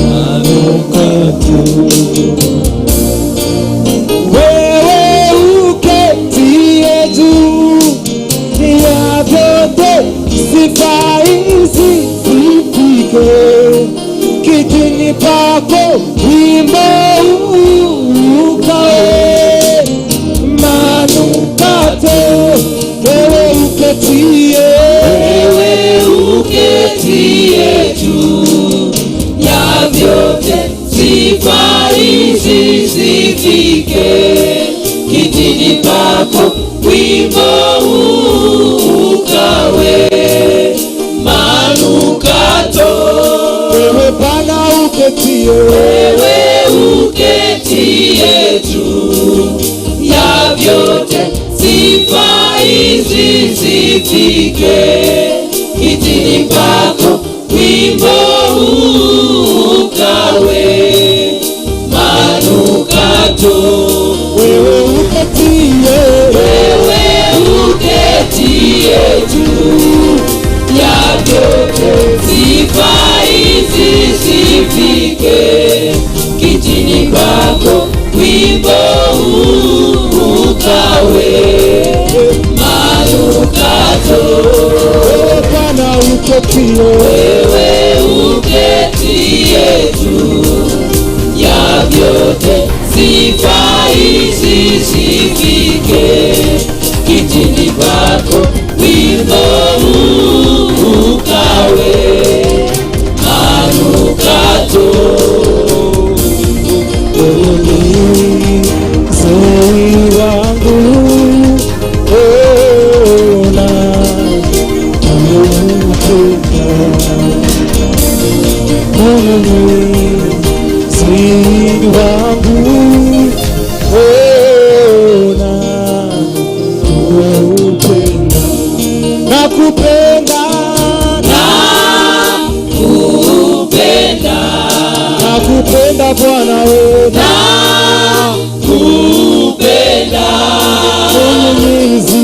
Manukato. Wewe uketie juu ya vyote, sifa hizi zifike kitini pako, wimbo huu ukawe manukato. Wewe uketie, Wewe uketie juu ya vyote, sifa hizi zifike kitini pako, wimbo huu ukawe manukato. Wewe Bwana uketie, Wewe uketie juu ya vyote, sifa hizi zifike kitini pako, wimbo huu ukawe manukato. Wewe uketie, Wewe uketie juu ya vyote, sifa hizi zifike kitini pako, wimbo huu ukawe manukato. Wewe Bwana uketie, Wewe uketie juu ya vyote, sifa hizi zifike kitini pako, wimbo huu ukawe manukato. Mnyunyizi wangu, ona kupenda, Mnyunyizi wangu, ona kupenda, nakupenda, Nakupenda, nakupenda Bwana wewe, nakupenda, Mnyunyizi,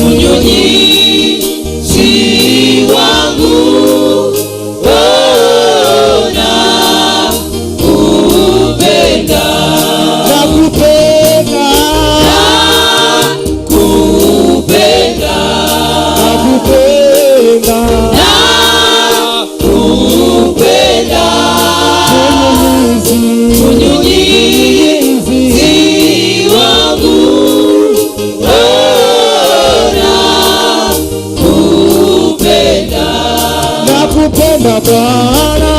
mnyunyizi wangu, oh, nakupenda, nakupenda, nakupenda, nakupenda, nakupenda, Mnyunyizi, mnyunyizi wangu, oh, nakupenda, nakupenda Bwana,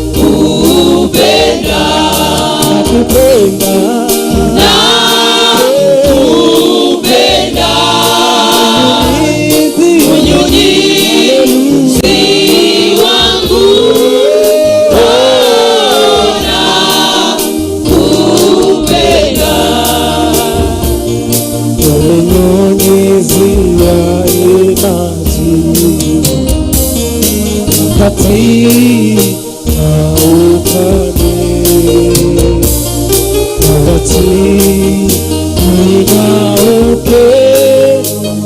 nakupenda, nakupenda, nakupenda, Mnyunyizi, mnyunyizi wangu, oh, nakupenda. Ulinyunyizia maji wakati wa ukame, wakati ninyauke,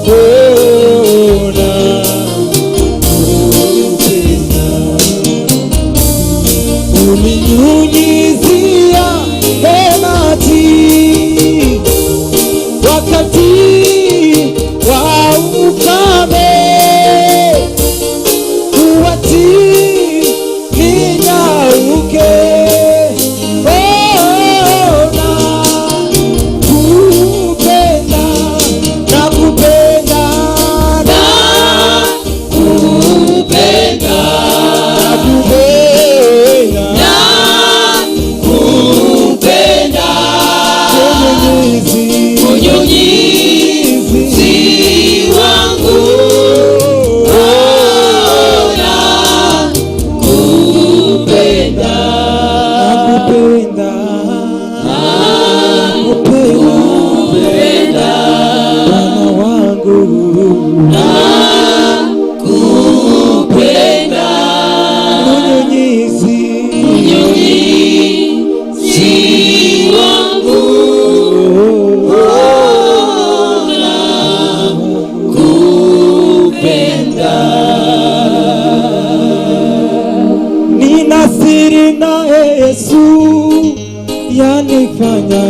ona kupenda. Ulinyunyizia maji wakati wa ukame, huachi ninyauke.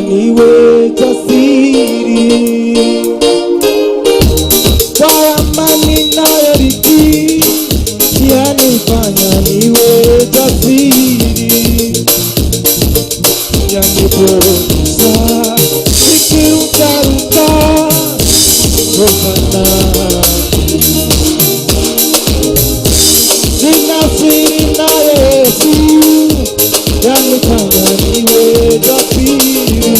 niwe jasiri kwa amani nayoriki, yanifanya niwe jasiri, yaniburudisha nikirukaruka. Hosana, nina siri na Yesu, yanifanya niwe jasiri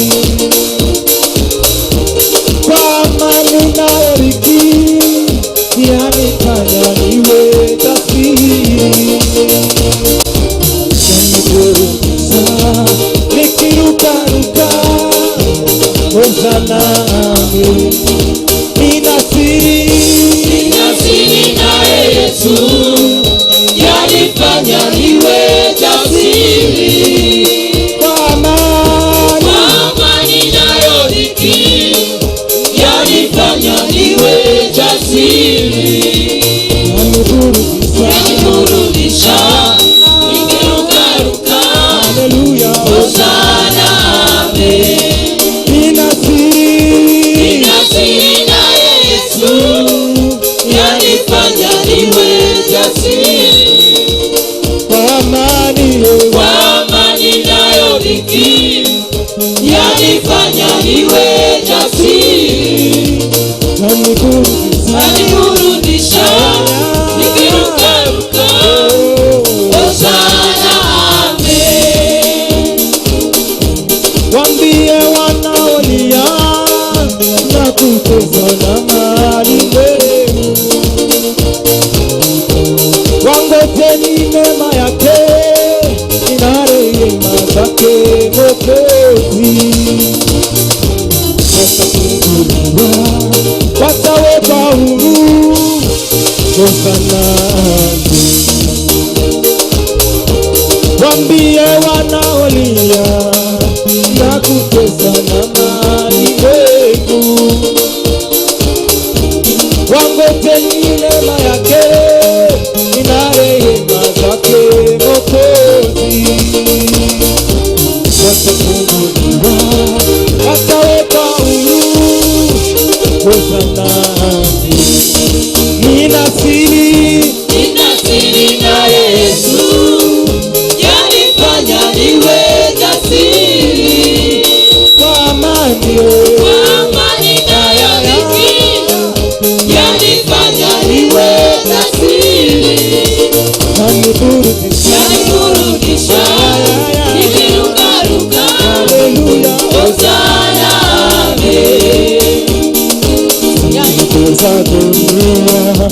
kwa amani nayoriki, yanifanya niwe jasiri, yaniburudisha nikirukaruka. Hosana, nina siri. Nina siri naye Yesu, yanifanya niwe jasiri. Kwa amani. Kwa amani nayodhiki, yanifanya niwe jasiri. Yaniburudisha. Yaniburudisha nikirukaruka. Haleluya. Hosana, amen. Nina siri. Nina siri naye Yesu, yanifanya niwe jasiri. Kwa amani. Kwa amani nayodhiki, yanifanya niwe jasiri. Yaniburudisha. Yaniburudisha nikirukaruka. Hosana, amen. Wambie wanaolia na kuteswa na mali mbele, wangojeni neema yake na rehema zake Mwokozi. Watafunguliwa, watawekwa huru. Hosana. Wambie wanaolia na kuteswa na mali mbegu, wangojeni neema yake na rehema zake Mwokozi. Watafunguliwa, watawekwa huru. Hosana. Nina siri. Nina siri na Yesu, yanifanya niwe jasiri. Kwa amani. Kwa amani nayodhiki, yanifanya niwe jasiri. Yaniburudisha. Yaniburudisha nikirukaruka. Haleluya. Hosana, amen. Za dunia,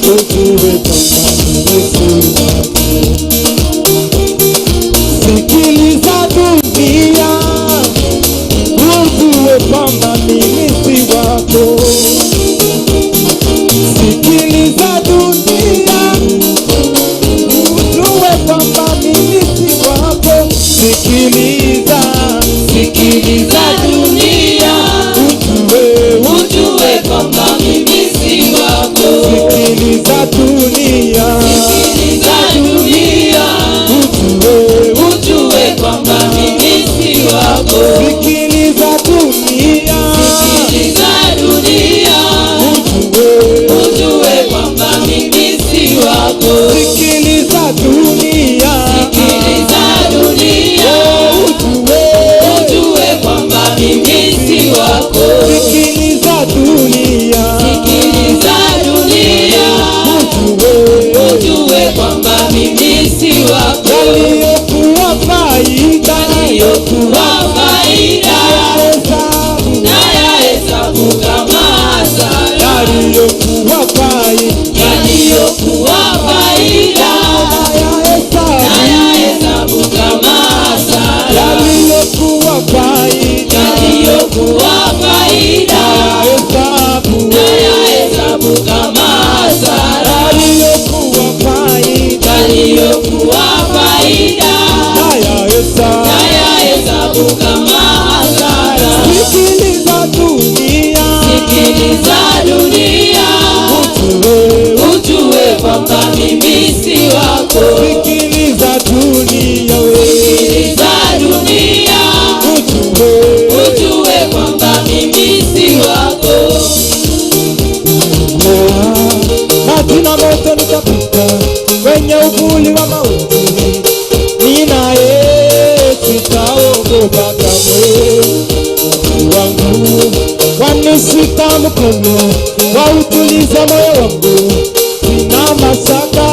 ujue kwamba mimi si wako. Sikiliza dunia, ujue kwamba mimi si wako. Sikiliza dunia, ujue kwamba mimi si wako. Sikiliza. Sikiliza dunia, ujue. Ujue kwamba mimi si wako. Sikiliza dunia, Sikiliza dunia, ujue. Ujue kwamba mimi si wako. Sikiliza dunia, Sikiliza dunia, ujue. Ujue kwamba mimi si wako. Sikiliza dunia, Sikiliza dunia, ujue. Ujue kwamba mimi si wako. Sikiliza dunia, Sikiliza dunia, ujue. Ujue kwamba mimi si wako. Yaliyokuwa faida, Yaliyokuwa faida, hesabu, nayahesabu kama hasara. Yaliyokuwa faida, Yaliyokuwa faida, na moto nitapita, kwenye uvuli wa mauti, ninaye sitaogopa kamwe. Mungu wangu wanishika mkono, wautuliza moyo wangu, sina mashaka,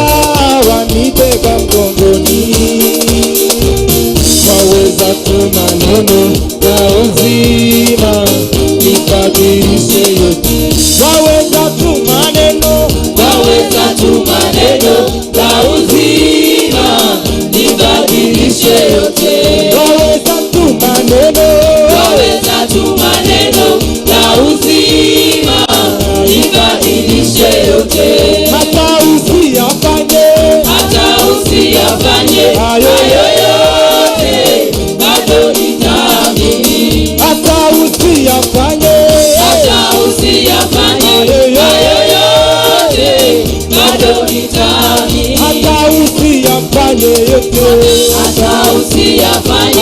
wanibeba mgongoni. Waweza tu maneno ya uzima nibadilishe yote, waweza tu maneno, waweza tu maneno ya uzima nibadilishe yote, waweza tu maneno, waweza tu maneno ya uzima nibadilishe yote, hata usiyafanye, hata usiyafanye hayo yote bado nitaamini, hata usiyafanye, hata usiyafanye hayo yote bado nitaamini, hata usiyafanye yote, hata usiyafanye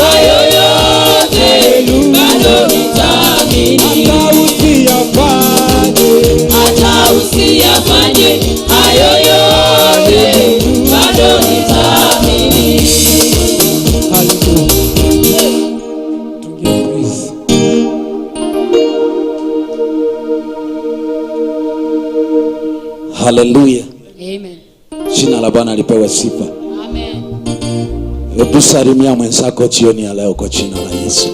hayo yote bado nitaamini, hata usiyafanye, hata usiyafanye hayo yote bado nitaamini. Haleluya. Tuingie praise. Haleluya. Amen. Jina la Bwana lipewe sifa. Amen. Hebu salimia mwenzako jioni ya leo kwa jina la Yesu.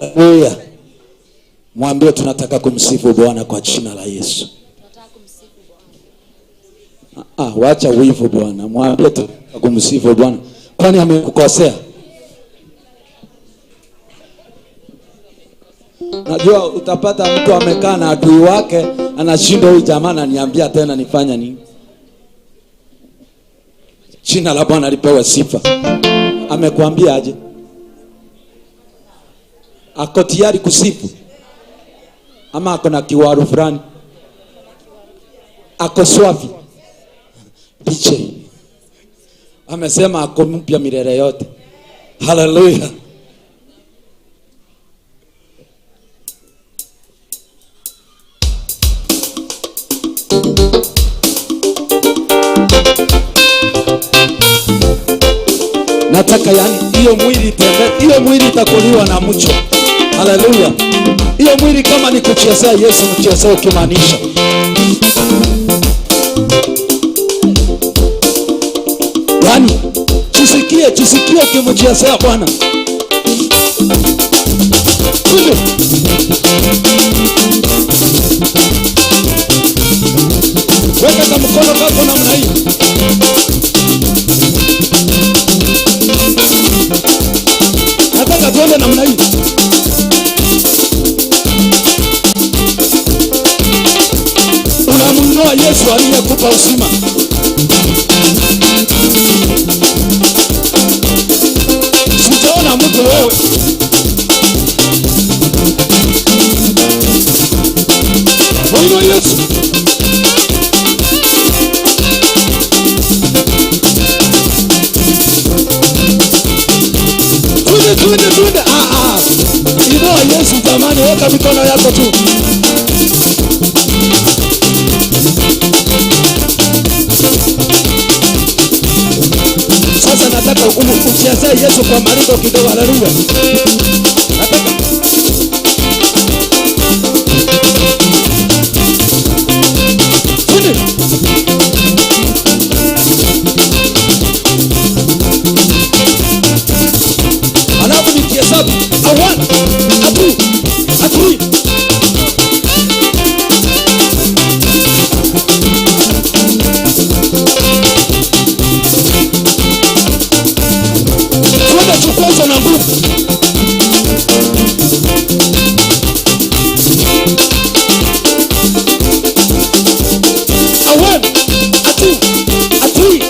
Haleluya. Mwambie tunataka kumsifu Bwana kwa jina la Yesu. Wacha wivu Bwana. Mwambie tunataka kumsifu Bwana. Kwani amekukosea? Najua utapata mtu amekaa na adui wake anashindwa, huyu jamaa ananiambia tena nifanya nini? Jina la Bwana lipewe sifa. Amekuambia aje? Ako tayari kusifu? Ama ako na kiwaru fulani? Ako swafi? DJ amesema ako mpya milele yote. Haleluya. Nataka yani hiyo mwili itembee, hiyo mwili itakuliwa na mcho. Haleluya. Hiyo mwili kama ni kuchezea Yesu, mchezee ukimaanisha. Yani jisikie ukimchezea Bwana. Weka kama mkono kako namna hii. Nataka tuende namna hii. Unamuinua Yesu aliyekupa uzima. Sijaona mtu wewe. Muinua Yesu. Twende, twende. Inua Yesu jamani, weka mikono yako tu. Sasa nataka umchezee Yesu kwa maringo kidogo. Haleluya. Nataka twende. Alafu nikihesabu 1, 2, 3. Twende, chukua hizo na nguvu. 1, 2, 3.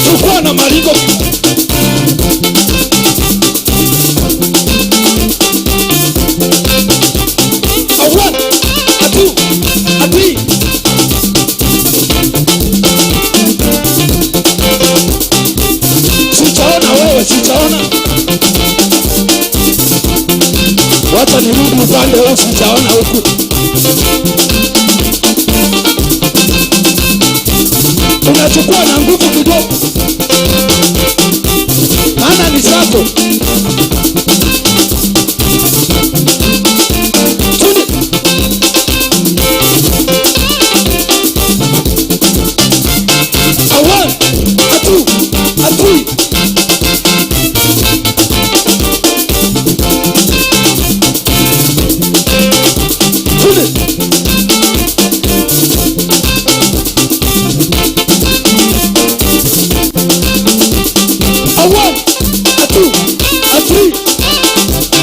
Chukua na maringo. 1, 2, 3. Sijaona wewe, sijaona. Wacha nirudi upande huu, sijaona huku. Unachukua na nguvu kidogo, maana ni zako. A 1, a 2, a 3. A 1, a 2, a 3.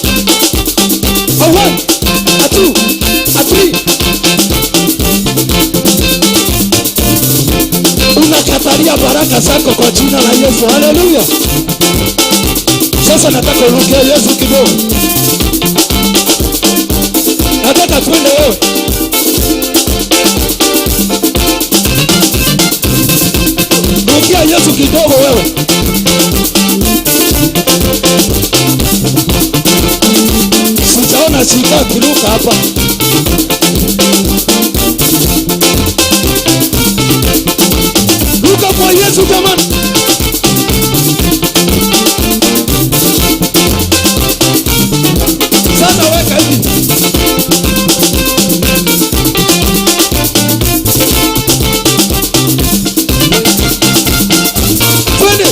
A 1, a 2, a 3. Unakatalia baraka zako kwa jina la Yesu. Haleluya. Sasa nataka urukie Yesu kidogo. Nataka twende wewe. Rukia Yesu kidogo wewe. Sijaona shika kiruka hapa. Ruka kwa Yesu jamani. Sasa weka hivi. Twende.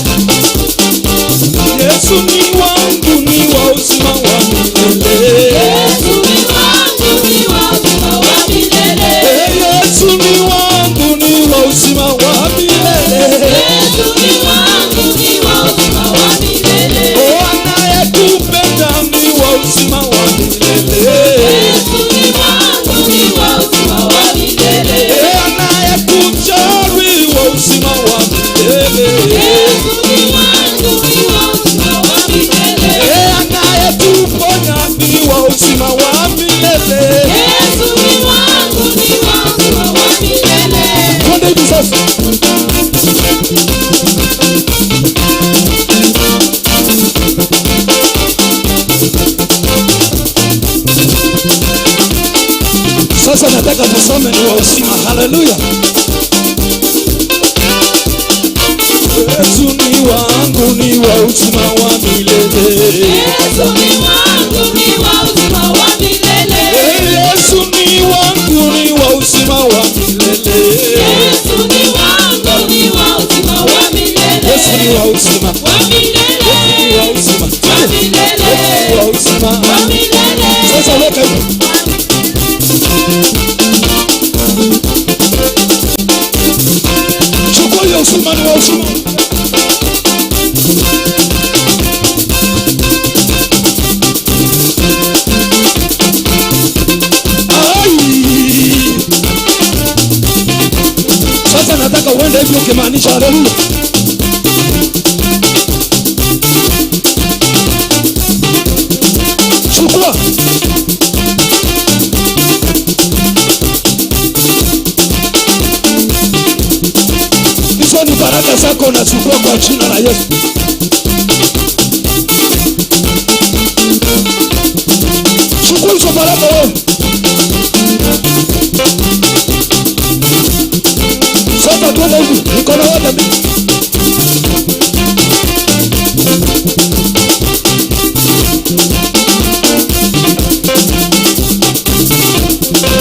Yesu ni wangu, ni wa uzima wa milele. Yesu ni wangu, ni wa uzima wa milele. Yesu ni wangu, ni wa uzima wa milele. Yesu ni wangu, ni wa uzima wa milele. Oh, anayekupenda ni wa uzima wa milele. Yesu ni wangu, ni wa uzima wa milele. Anayekujali wa uzima wa milele. Yesu ni wangu, ni wa uzima wa milele. Anayetuponya ni wa uzima wa milele. Yesu ni wangu, ni wa uzima wa milele. Twende hivi sasa. Sasa nataka tusome ni wa uzima. Haleluya. Yesu ni wangu, ni wa uzima wa milele. Yesu ni wangu, ni wa uzima wa milele. Yesu ni wangu, ni wa uzima wa milele. Yesu ni wangu, ni wa uzima wa milele. Yesu ni wa uzima, Wa milele. ni wa uzima, Wa milele. ni wa uzima. Wa milele. Sasa weka hivi. Chukua hiyo uzima, ni wa uzima. Ai! Sasa nataka uende hivi ukimaanisha haleluya. Chukua. Hizo ni baraka zako unachukua kwa jina la Yesu. Chukua hizo baraka wewe. Sasa tuende hivi, mikono yote mbili.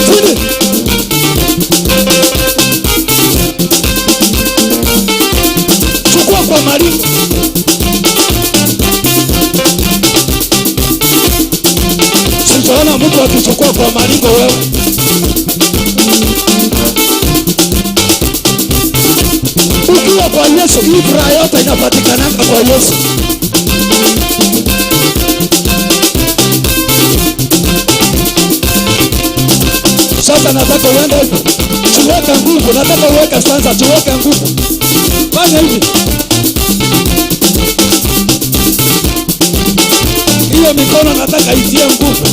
Twende. Chukua kwa maringo. Sijaona mtu akichukua kwa maringo wewe. Ukiwa kwa Yesu, hii furaha yote inapatikananga kwa Yesu. Sasa nataka uende hivi. Tuweke nguvu, nataka uweke sasa, tuweke nguvu. Fanya hivi. Hiyo mikono nataka itie nguvu.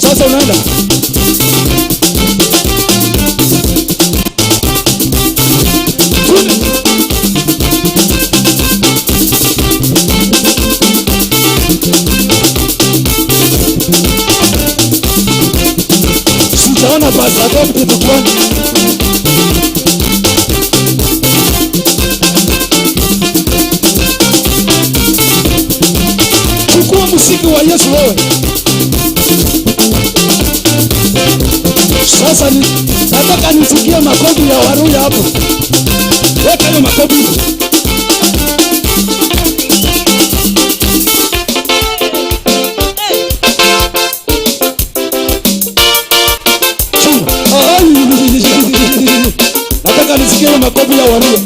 Sasa unaenda. Sijaona Pastor David tukiona. Chukua muziki wa Yesu wewe. Sasa nataka nisikie makofi ya Waruya hapo. Weka hiyo makofi. Nataka nisikie makofi ya Waruya.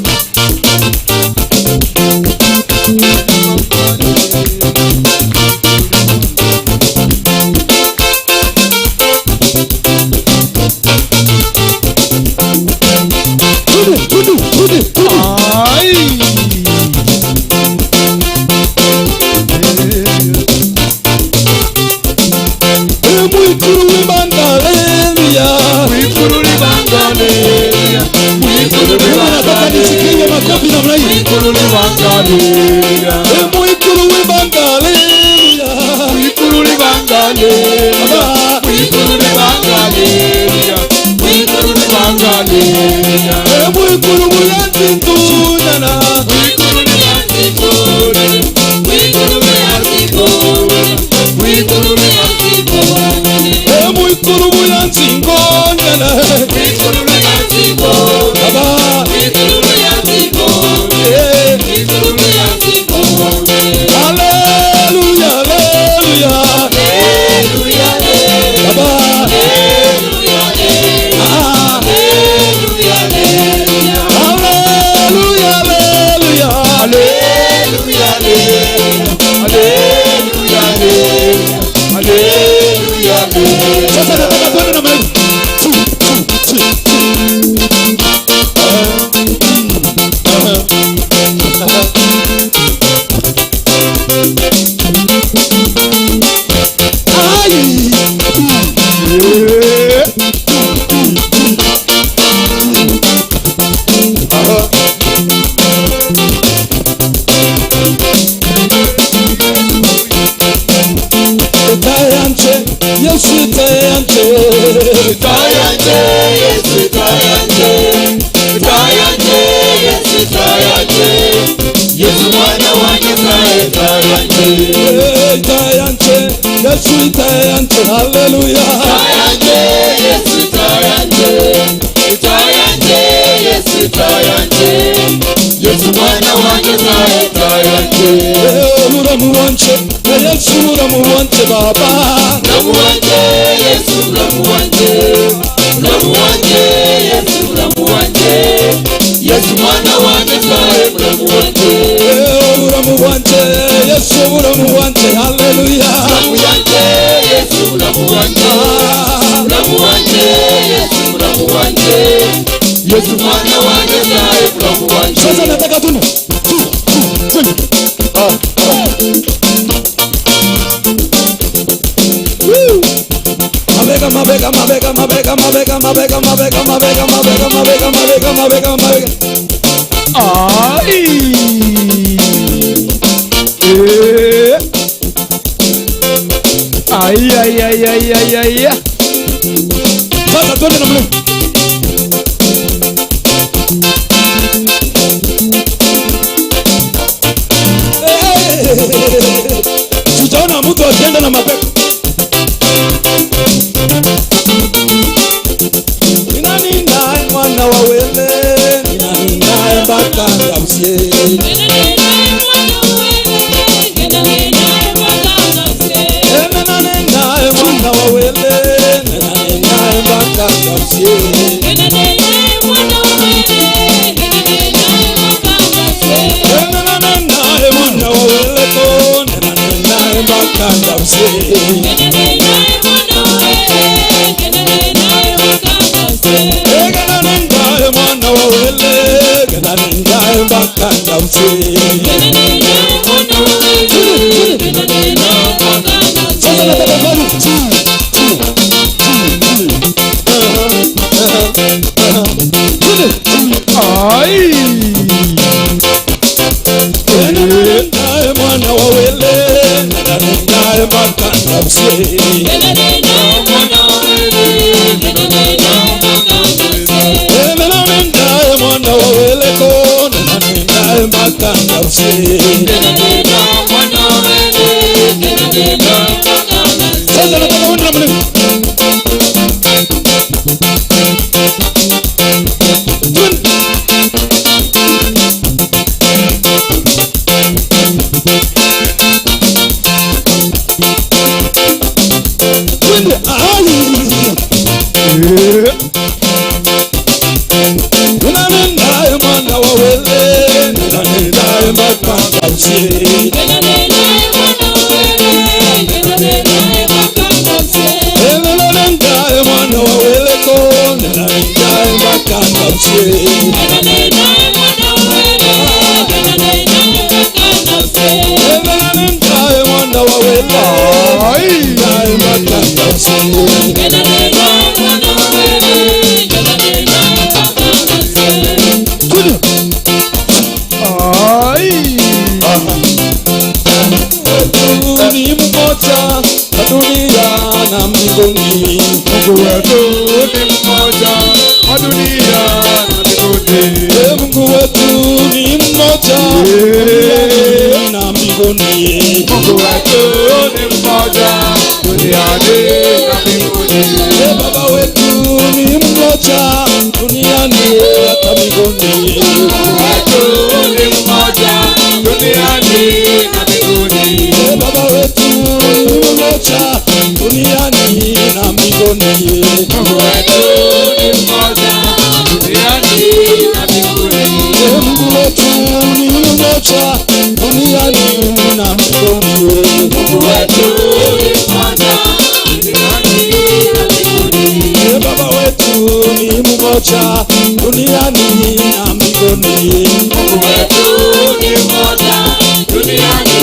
Sasa nataka tunu. Mabega mabega mabega mabega mabega mabega mabega mabega mabega mabega mabega mabega mabega. Ai. Ai ai ai ai ai ai. Sasa twende na mlima. Sijaona mtu akienda na mapepo. Nani naye mwana wa wele, nani naye baka ndausie. Nani naye mwana wa wele, nani naye baka ndausie. Nani naye mwana wa wele ko, nani naye baka ndausie. Ai. Mwana wa wele, nani naye baka ndausie. makanga. Sasa nataka uende namna hii. Twende. Twende. Ai. Nina mwana wa wele, nina makanga usie. Nina mwana wa wele ko, nina makanga usie. Nina mwana wa wele, nina makanga usie. Twende. Wetu ni mmoja wa dunia na mbinguni. Mungu wetu ni mmoja wa dunia na mbinguni. E Mungu wetu ni mmoja duniani na mbinguni. Mungu wetu ni mmoja duniani na mbinguni. E Baba wetu ni mmoja duniani hata mbinguni. Mungu wetu ni mmoja duniani na mbinguni. E Baba wetu ni mmoja duniani na mbinguni. Mungu wetu ni mmoja duniani na mbinguni. E Mungu wetu ni mmoja duniani na mbinguni. Mungu wetu ni mmoja duniani na mbinguni. E Baba wetu ni mmoja duniani na mbinguni. Mungu wetu ni mmoja duniani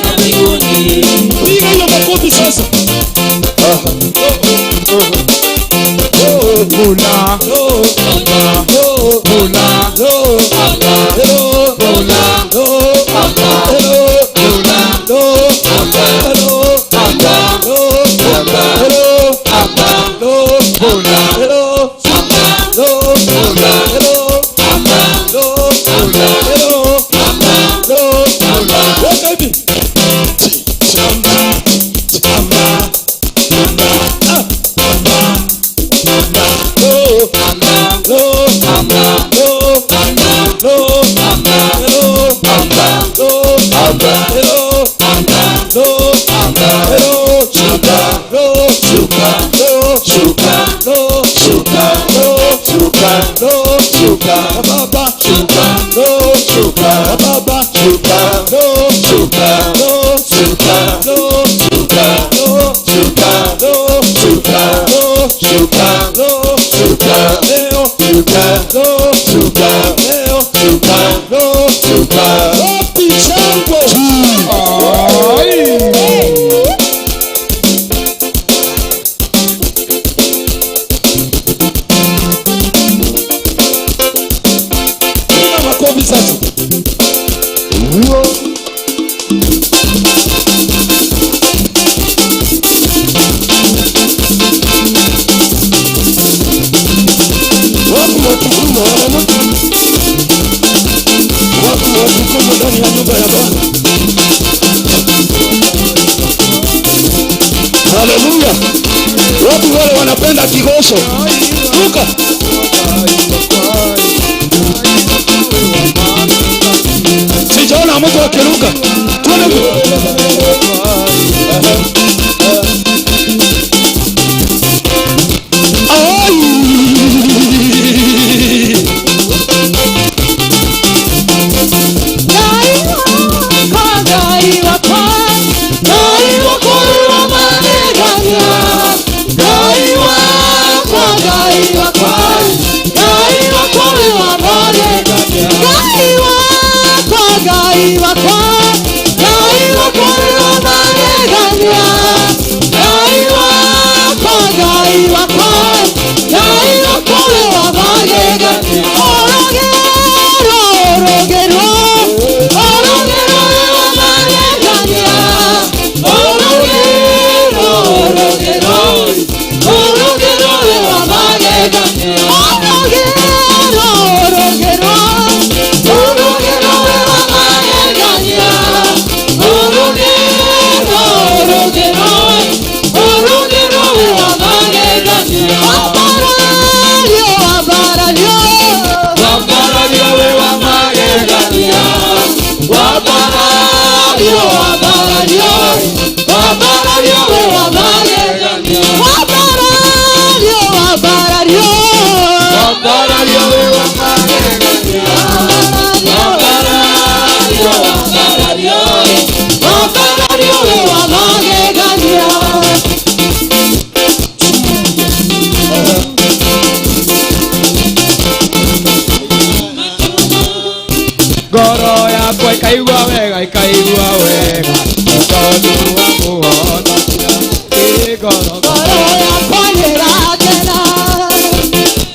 na mbinguni. Piga hiyo makofi sasa. Oh, Kula, oh, oh, kula, oh, hello, kula, oh, hello, kula, oh, hello, oh, hello, oh, kula, hello, oh, hello, oh, hello, oh. Weka hivi. Chamba, chamba, chamba, ah, chamba, chamba, oh, oh, oh, oh, hello, oh, hello, oh, hello, chuka, oh, chuka, oh, chuka, oh, chuka, oh, chuka, oh, chuka, baba, chuka, oh, chuka, baba, chuka, oh, chuka, oh, chuka, oh, chuka, oh, chuka, oh, chuka, oh, chuka, oh, chuka, leo, chuka, oh, chuka, leo, chuka, oh, chuka. Wapi shangwe? Piga makofi sasa. Wapi watukumu wana? Wapi watukumu ndani ya nyumba ya Bwana? Haleluya! Wapi wale wanapenda kigosho? Ruka! Sijaona mtu akiruka. Twende. Ai! Ngai wakwa, Ngai wakwa, Ngoro yakwa ikaigua wega ikaigua wega tondũ wa kũhonokia ĩ ngoro Ngoro yakwa nĩĩrakena,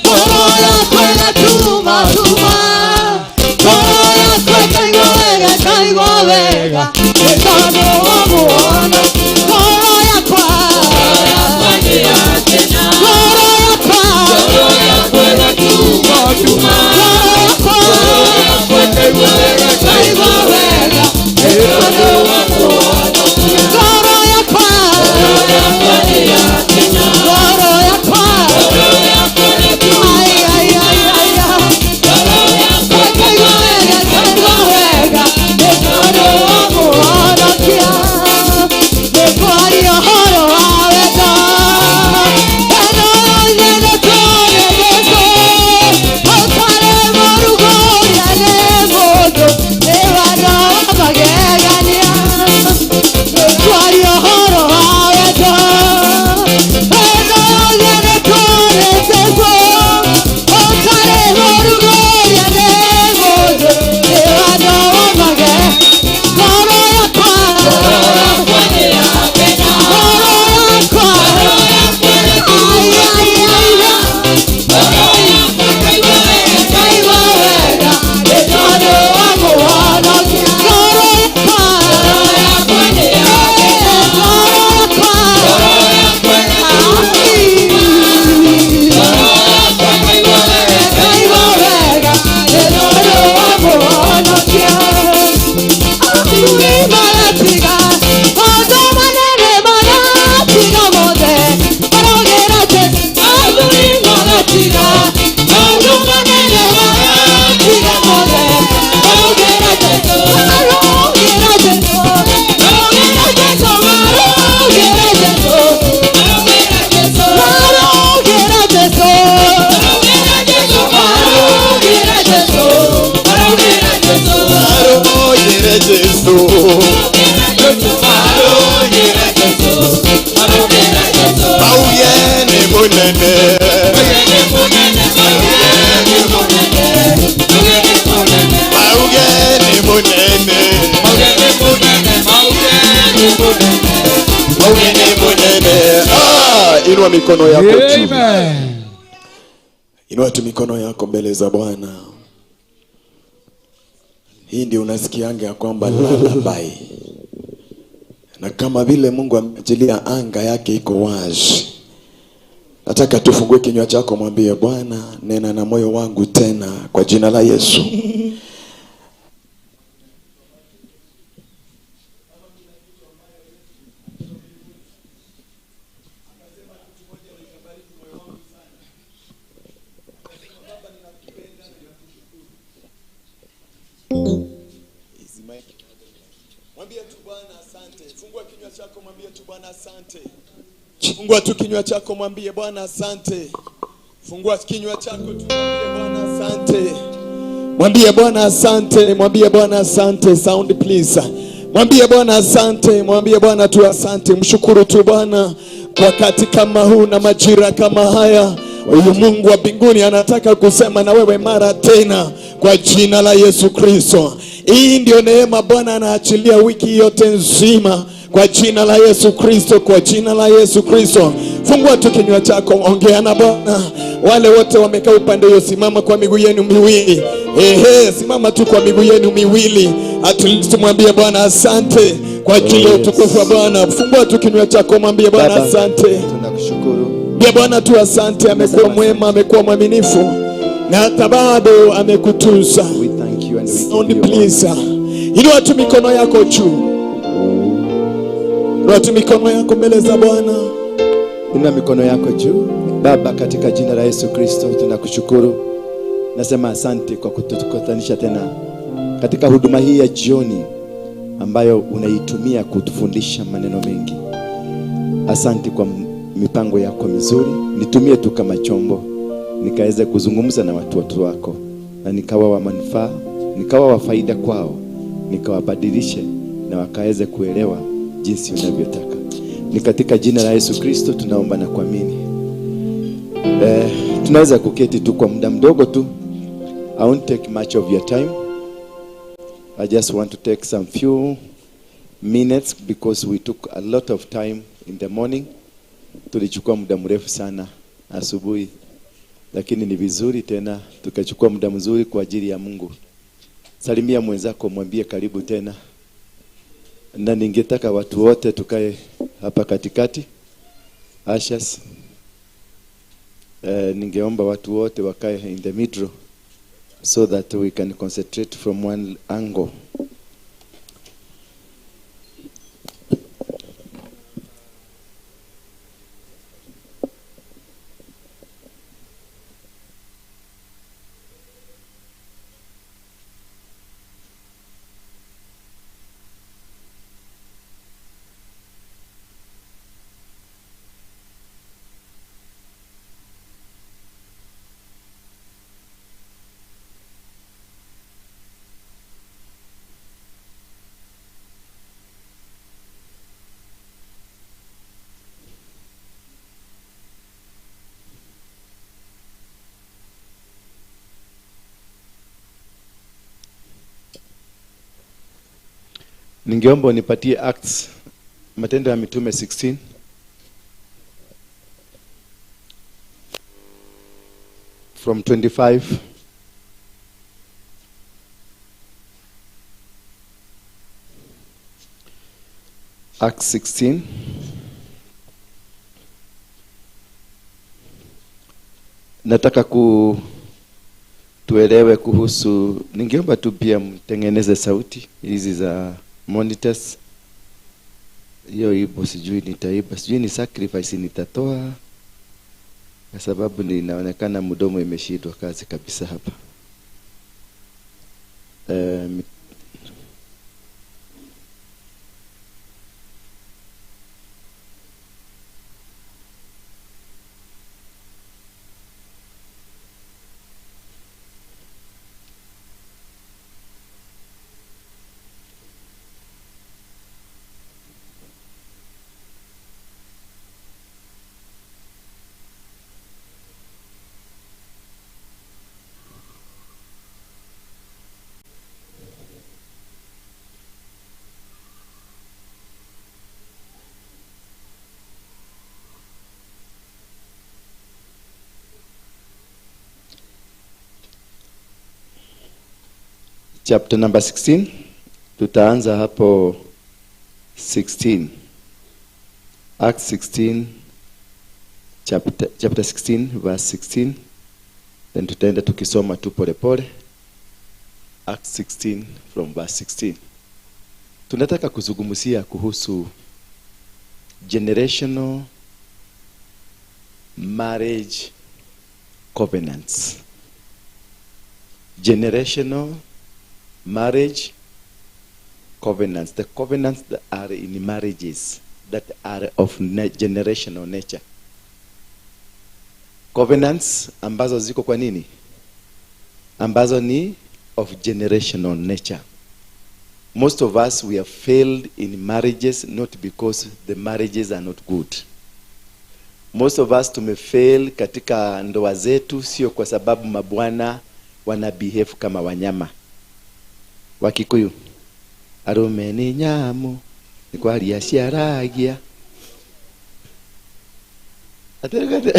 ngoro yakwa ĩratuma tuma, ngoro yakwa ĩkaigua wega ĩkaigua wega nĩ tondũ wa mũhonokia. Ngoro yakwa, ngoro yakwa, ngoro yakwa ĩkaigua wega nĩ tondũ wa mũhonokia. Ngoro yakwa, ngoro yakwa, ai ai ai ai ai, ĩkaigua wega ĩkaigua wega nĩ tondũ wa mũhonokia. Nĩ kwaria ũhoro wa wendo, wendo ũnyendete Jesũ, ũtarĩ mũrugũria nĩ mũndũ, nĩ wendo wa magegania. Nĩ kwaria ũhoro wa wendo, wendo ũnyendete Jesũ, ũtarĩ mũrugũria nĩ mũndũ, nĩ wendo wa magegania. Ngoro yakwa, ngoro yakwa, ai ai ai ĩkaigua wega nĩ tondũ wa mũhonokia. Ngoro yakwa, ngoro yakwa, ĩkaigua wega nĩ tondũ wa mũhonokia. Athuri maratiga maũndũ manene maratiga mothe marogera Jesũ. Athuri maratiga maũndũ manene maratiga mothe marogera Jesũ. Marogera Jesũ, marogera Jesũ, marogera Jesũ, marogera Jesũ, marogera Jesũ, marogera Jesũ. Marogere Jesu, mauye ni munene, mauye ni munene, mauye ni munene. Ah, inua mikono yako juu. Amen. Inua tu mikono yako mbele za Bwana. Hii ndio unasikianga ya kwamba lullaby. Na kama vile Mungu ameachilia anga yake iko wazi, nataka tufungue kinywa chako, mwambie Bwana, nena na moyo wangu tena kwa jina la Yesu. Mwambie tu Bwana asante. Fungua kinywa chako, mwambie tu Bwana asante. Fungua tu kinywa chako, mwambie Bwana asante. Fungua kinywa chako tu, mwambie Bwana asante. Mwambie Bwana asante, mwambie Bwana asante. Sound please. Mwambie Bwana asante, mwambie Bwana tu asante. Mshukuru tu Bwana kwa wakati kama huu na majira kama haya. Huyu Mungu wa mbinguni anataka kusema na wewe mara tena kwa jina la Yesu Kristo. Hii ndio neema Bwana anaachilia wiki yote nzima kwa jina la Yesu Kristo, kwa jina la Yesu Kristo. Fungua tu kinywa chako, ongea na Bwana. Wale wote wamekaa upande huo, simama kwa miguu yenu miwili. Ehe, simama tu kwa miguu yenu miwili. At least mwambie Bwana asante kwa ajili ya utukufu wa Bwana. Fungua tu kinywa chako, mwambie Bwana Baba, asante. Tunakushukuru. Mwambie Bwana tu asante, amekuwa mwema, amekuwa mwaminifu na hata bado amekutunza. We thank you and we Sound give you please. Inua tu mikono yako juu. Inua tu mikono yako mbele za Bwana. Inua mikono yako juu. Baba, katika jina la Yesu Kristo tunakushukuru. Nasema asante kwa kutukutanisha tena katika huduma hii ya jioni ambayo unaitumia kutufundisha maneno mengi. Asante kwa mipango yako mizuri. Nitumie tu kama chombo nikaweze kuzungumza na watu wako, na nikawa wa manufaa, nikawa wa faida kwao, nikawabadilishe na wakaweze kuelewa jinsi unavyotaka. Ni katika jina la Yesu Kristo tunaomba na kuamini. Tunaweza kuketi tu kwa muda mdogo tu. I won't take much of your time. I just want to take some few minutes because we took a lot of time in the morning. Tulichukua muda mrefu sana asubuhi, lakini ni vizuri tena tukachukua muda mzuri kwa ajili ya Mungu. Salimia mwenzako, mwambie karibu tena. Na ningetaka watu wote tukae hapa katikati. Ashes. Ningeomba watu wote wakae in the middle so that we can concentrate from one angle. Ningeomba unipatie Acts, Matendo ya Mitume 16. From 25. Acts 16. Nataka tuelewe kuhusu, ningeomba tu pia mtengeneze sauti hizi za monitors. Hiyo ibo sijui nitaiba, sijui ni sacrifice nitatoa, kwa sababu ninaonekana mdomo imeshindwa kazi kabisa hapa. Chapter number 16, tutaanza hapo 16. Acts 16, chapter 16 verse 16. Then tutaenda tukisoma tu pole pole. Acts 16 from verse 16. Tunataka kuzungumzia kuhusu generational marriage covenants. Generational marriage covenants, the covenants that are in marriages that are of generational nature. Covenants ambazo ziko kwa nini? Ambazo ni of generational nature. Most of us, we have failed in marriages not because the marriages are not good. Most of us tumefail katika ndoa zetu sio kwa sababu mabwana wana behave kama wanyama. Wakikuyu, arume ni nyamu, ni kwaria ciaragia. Aterugate.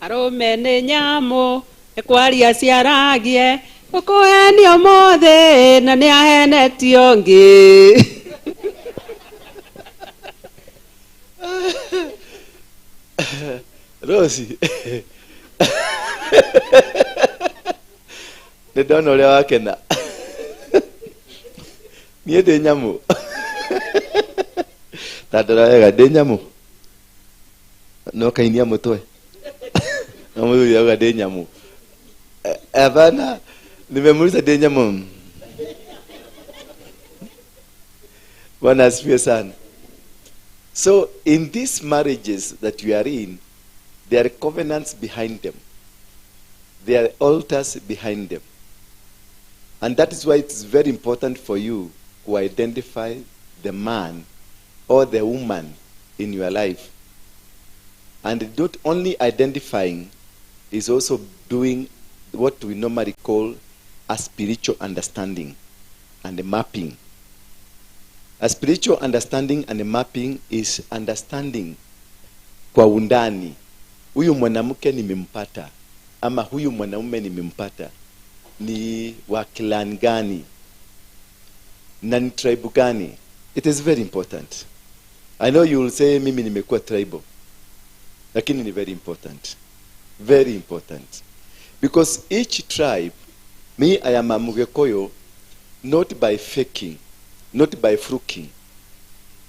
Arume ni nyamu, ni kwaria ciaragie, ukuhenio mothe na ni ahenetio ngi. Rosi. Nĩ ndona ũrĩa wakena. Niĩ ndĩ nyamũ. Ta ndora wega, ndĩ nyamũ. No kainia mũtwe. Na mũthuri auga ndĩ nyamũ. Hapana, nimemuuliza ndĩ nyamũ. Bwana asifiwe sana. So in these marriages that we are in, there are covenants behind them. There are altars behind them. And that is why it's very important for you to identify the man or the woman in your life. And not only identifying, is also doing what we normally call a spiritual understanding and a mapping. A spiritual understanding and a mapping is understanding kwa undani. Huyu mwanamke nimempata, ama huyu mwanaume nimempata, ni wa clan gani na ni tribe gani? It is very important. I know you will say mimi nimekuwa tribal, lakini ni very important. Very important. Because each tribe, me I am a Mugikuyu, not by faking, not by fluking.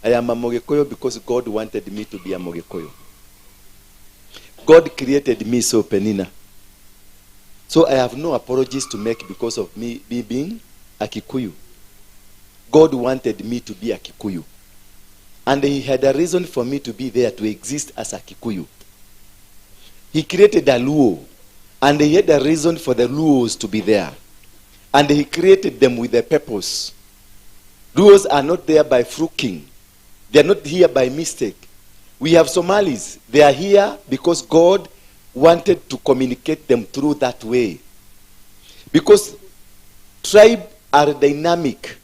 I am a Mugikuyu because God wanted me to be a Mugikuyu. God created me so, Penina. So I have no apologies to make because of me being a Kikuyu. God wanted me to be a Kikuyu. And he had a reason for me to be there, to exist as a Kikuyu. He created a Luo. And he had a reason for the Luos to be there. And he created them with a purpose. Luos are not there by fluking. They are not here by mistake. We have Somalis. They are here because God wanted to communicate them through that way. Because tribes are dynamic.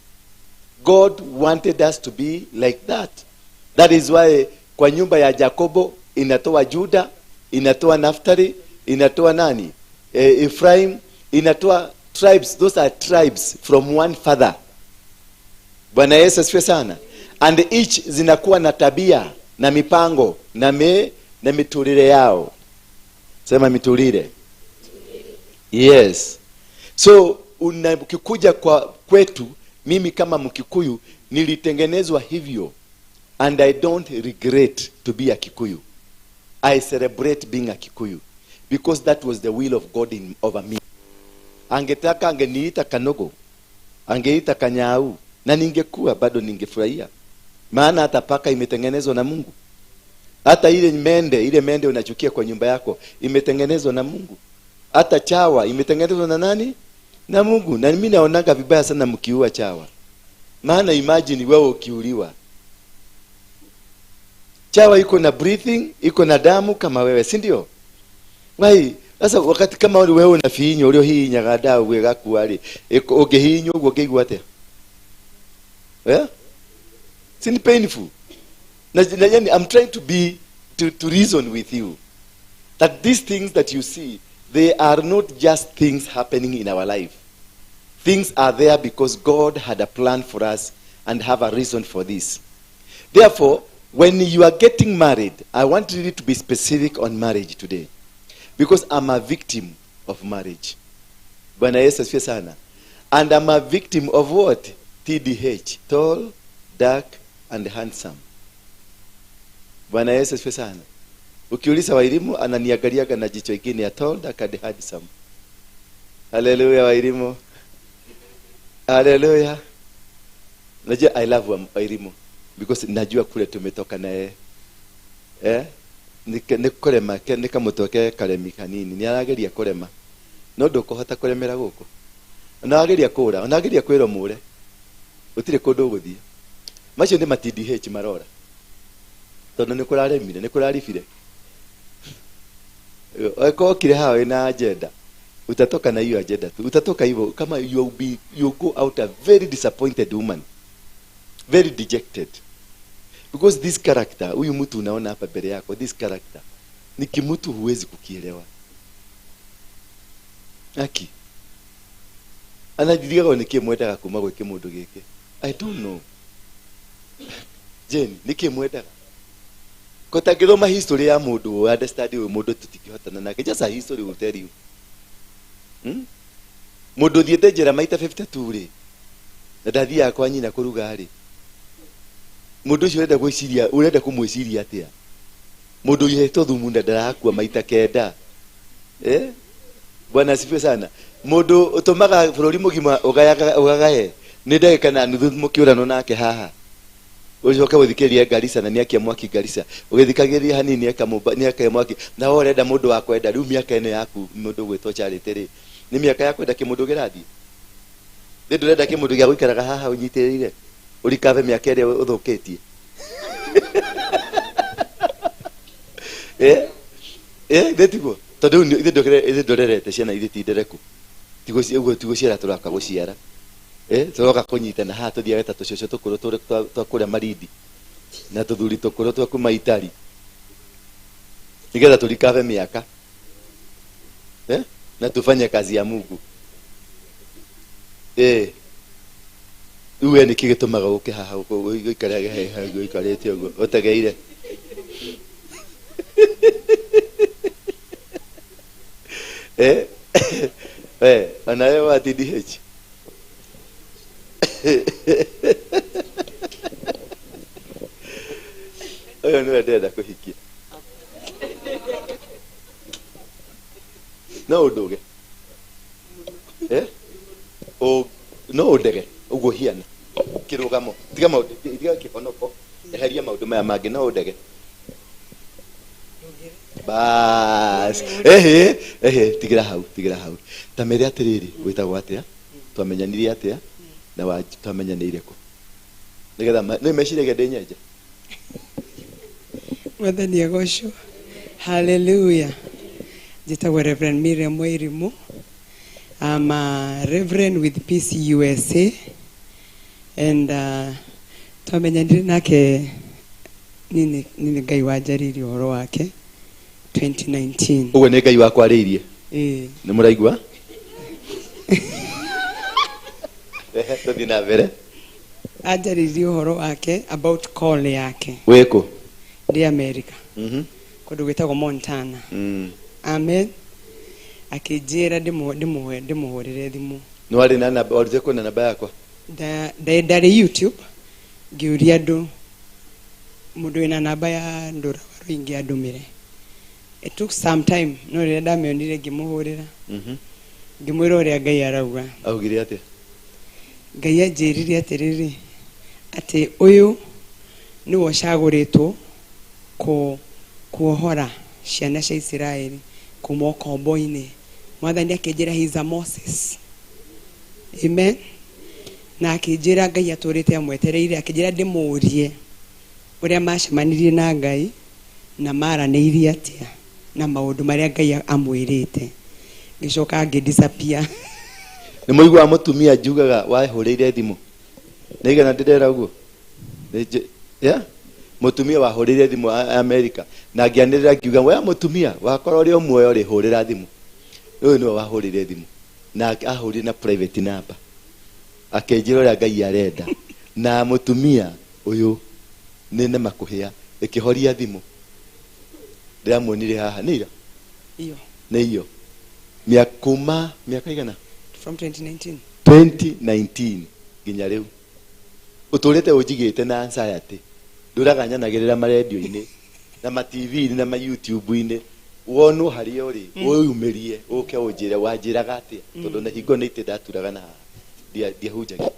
God wanted us to be like that. That is why kwa nyumba ya Jacobo inatoa Juda, inatoa Naphtali, inatoa nani? Ephraim, inatoa tribes. Those are tribes from one father. Bwana Yesu asifiwe sana. And each zinakuwa na tabia na mipango na na mitulile yao. Sema mitulile. Yes. So ukikuja kwa kwetu, mimi kama Mkikuyu nilitengenezwa hivyo, and I don't regret to be a Kikuyu. I celebrate being a Kikuyu because that was the will of God over me. Angetaka angeniita Kanogo, angeita Kanyau, na ningekuwa bado ningefurahia. Maana hata paka imetengenezwa na Mungu. Hata ile mende unachukia kwa nyumba yako imetengenezwa na Mungu. Hata chawa imetengenezwa na nani? Na Mungu. Na mimi naonaga vibaya sana mkiua chawa. Maana imagine wewe ukiuliwa. Chawa iko na breathing, iko na damu kama wewe, si ndio? Wai, sasa wakati kama wewe unafiinywa ulio hii nyagada uwe gakuari, ungehiinywa uguo ungeigua atia? Yeah? Si ni painful. Na yani, I'm trying to reason with you that these things that you see, they are not just things happening in our life. Things are there because God had a plan for us and have a reason for this. Therefore, when you are getting married, I want really to be specific on marriage today, because I'm a victim of marriage. Bwana Yesu asifiwe sana. And I'm a victim of what? TDH, tall, dark, and handsome. Bwana Yesu asifiwe sana. Ukiuliza Wairimu ananiangaliaga na jicho ingine ya tall, dark, and handsome. Hallelujah, Wairimu. Hallelujah. Najua I love Wairimu because najua kule tumetoka na yeye. Nĩ kũrema nĩ kamũtwe ke karemi kanini, nĩ arageria kũrema, no ndũkũhota kũremera gũkũ. Ona wageria kũra, ona wageria kwĩrwo mũre, gũtirĩ kũndũ ũgũthiĩ. Macio nĩ ma TDH marora, tondũ nĩ kũraremire, nĩ kũraribire. Okorwo okire haha wĩna agenda, utatoka na hiyo agenda tu, utatoka hivyo kama you go out a very disappointed woman, very dejected. Because this character, huyu mtu unaona hapa mbele yako, this character ni kimutu huwezi kukielewa. Aki anajirigaga nĩkĩ mwendaga kuma gwĩ kĩmũndũ gĩkĩ. I don't know. Jane, nĩkĩ mwendaga? Ko tangĩthoma history ya mũndũ, understand ũyũ mũndũ tũtingĩhotana nake. Just a history will tell you. Mũndũ ũthiĩte njera maita 52 rĩ, Na ndathiaga kwa nyina kũruga rĩ, mũndũ ũcio ũrenda gwĩciria, ũrenda kũmwĩciria atĩa? Mũndũ ũihetwo thumu na ndarakua maita 9. Eh? Bwana asifiwe sana. Mũndũ ũtũmaga bũrũri mũgima ũgagaye nĩ ndagĩka na nuthu mũkĩũranwo nake haha. Ũcoke gũthikĩrĩria Garissa na nĩakia mwaki Garissa. Ũgĩthikagĩrĩria hanini nĩakia mwaki. Na wewe ũrenda mũndũ wa kwenda rĩu mĩaka ĩno yaku mũndũ ũgwĩtwo Charity rĩ, nĩ mĩaka ya kwenda kĩmũndũ kĩrathiĩ. Nĩ ndũrenda kĩmũndũ gĩa gũikaraga haha ũnyitĩrĩire ũrikave mĩaka ĩrĩa ũthũkĩtie. Eh? Eh, nĩ tiguo? Tondũ rĩu ithuĩ ndũrerete ciana ithuĩ ti ndereku. Ũguo ti gũciara tũroka gũciara. Eh, tũroka kũnyitana haha tũthiage ta tũcũcũ tũkũrũ twa kũrĩa Malindi na tũthuri tũkũrũ twa kuma Itari nĩgetha tũrikave mĩaka. Eh? Na tufanye kazi ya Mungu. Eh. Rĩu we nĩkĩ gĩtũmaga ũke haha ũikarage haha ũikarĩte ũguo ũtegeire? Eh? Eh, ona wewe wa TDH. Ũyũ nĩwe ndĩrenda kũhikia. No ũndũge. Eh? No ũndege ũguo hiana. Kĩrũgamo. Tiga maũndũ, tiga kĩhonoko. Eheria maũndũ maya mangĩ, no ũndege. Bas. Ehe, ehe, tigira hau, tigira hau. Ta mere atĩrĩrĩ, wĩtagwo atĩa? Twamenyanire atĩa? Na twamenyanĩire kũ? Nĩgetha nĩ meciragia ndĩ nyenje. Mwathani agocwo. Hallelujah. Njĩtagwo Reverend Miriam Wairimu. I'm a reverend with PCUSA and twamenyanire nake nini Ngai wanjarĩirie ũhoro wake 2019. Ũguo nĩ Ngai wakwarĩirie? Ĩĩ. Nĩ mũraigua? Ehe, tũthiĩ na mbere. Anjarĩirie ũhoro wake about call yake. Wĩ kũ? Ndĩ America. Kũndũ gwĩtagwo Montana. Amen. Akĩnjĩra ndĩmũhũrĩre thimũ. Nĩ warĩ na namba, warutire kũ na namba yakwa? Ndarĩ YouTube ngĩũria andũ mũndũ wĩna namba ya Ndũra Waruinge andũmĩre. It took some time no rĩrĩa ndamĩonire ngĩmũhũrĩra. Ngĩmwĩra ũrĩa Ngai arauga. Augire atĩa? Ngai anjĩrire atĩrĩrĩ, atĩ ũyũ nĩwe ũcagũrĩtwo kuohora ciana cia Isiraeli kuma ũkombo-inĩ. Mwathani akĩnjĩra he is a Moses. Amen. Na akĩnjĩra Ngai atũrĩte amwetereire, akĩnjĩra ndĩmũrie ũrĩa macemanirie na Ngai na maranĩirie atĩa na maũndũ marĩa Ngai amwĩrĩte. Ngĩcoka ngĩ-disappear. Nĩ mũiguaga mũtumia njugaga wahũrĩire thimũ? Nĩ igana ndĩrera ũguo? Yeah? Mũtumia wahũrĩire thimũ America na ngĩanĩrĩra ngiuga we mũtumia wakorwo ũrĩ o muoyo rĩ hũrĩra thimũ. Ũyũ nĩwe wahũrĩire thimũ na ahũrire na private number akĩnjĩra ũrĩa Ngai arenda na mũtumia ũyũ nĩ nema kũhĩa ĩkĩhoria thimũ. Ndĩramuonire haha nĩ ira? Iyo. Nĩ iyo. Kuma mĩaka igana? From 2019. 2019 nginya rĩu. Ũtũrĩte ũnjigĩte na anxiety. Ndũraga nyanagĩrĩra marendio-inĩ na ma TV-inĩ na ma YouTube-inĩ. Wonwo harĩa ũrĩ, ũyumĩrie, ũke ũnjĩre wanjĩraga atĩa? Tondũ na hingo nĩ itĩ ndaturaga na haha. Ndiahunjagia.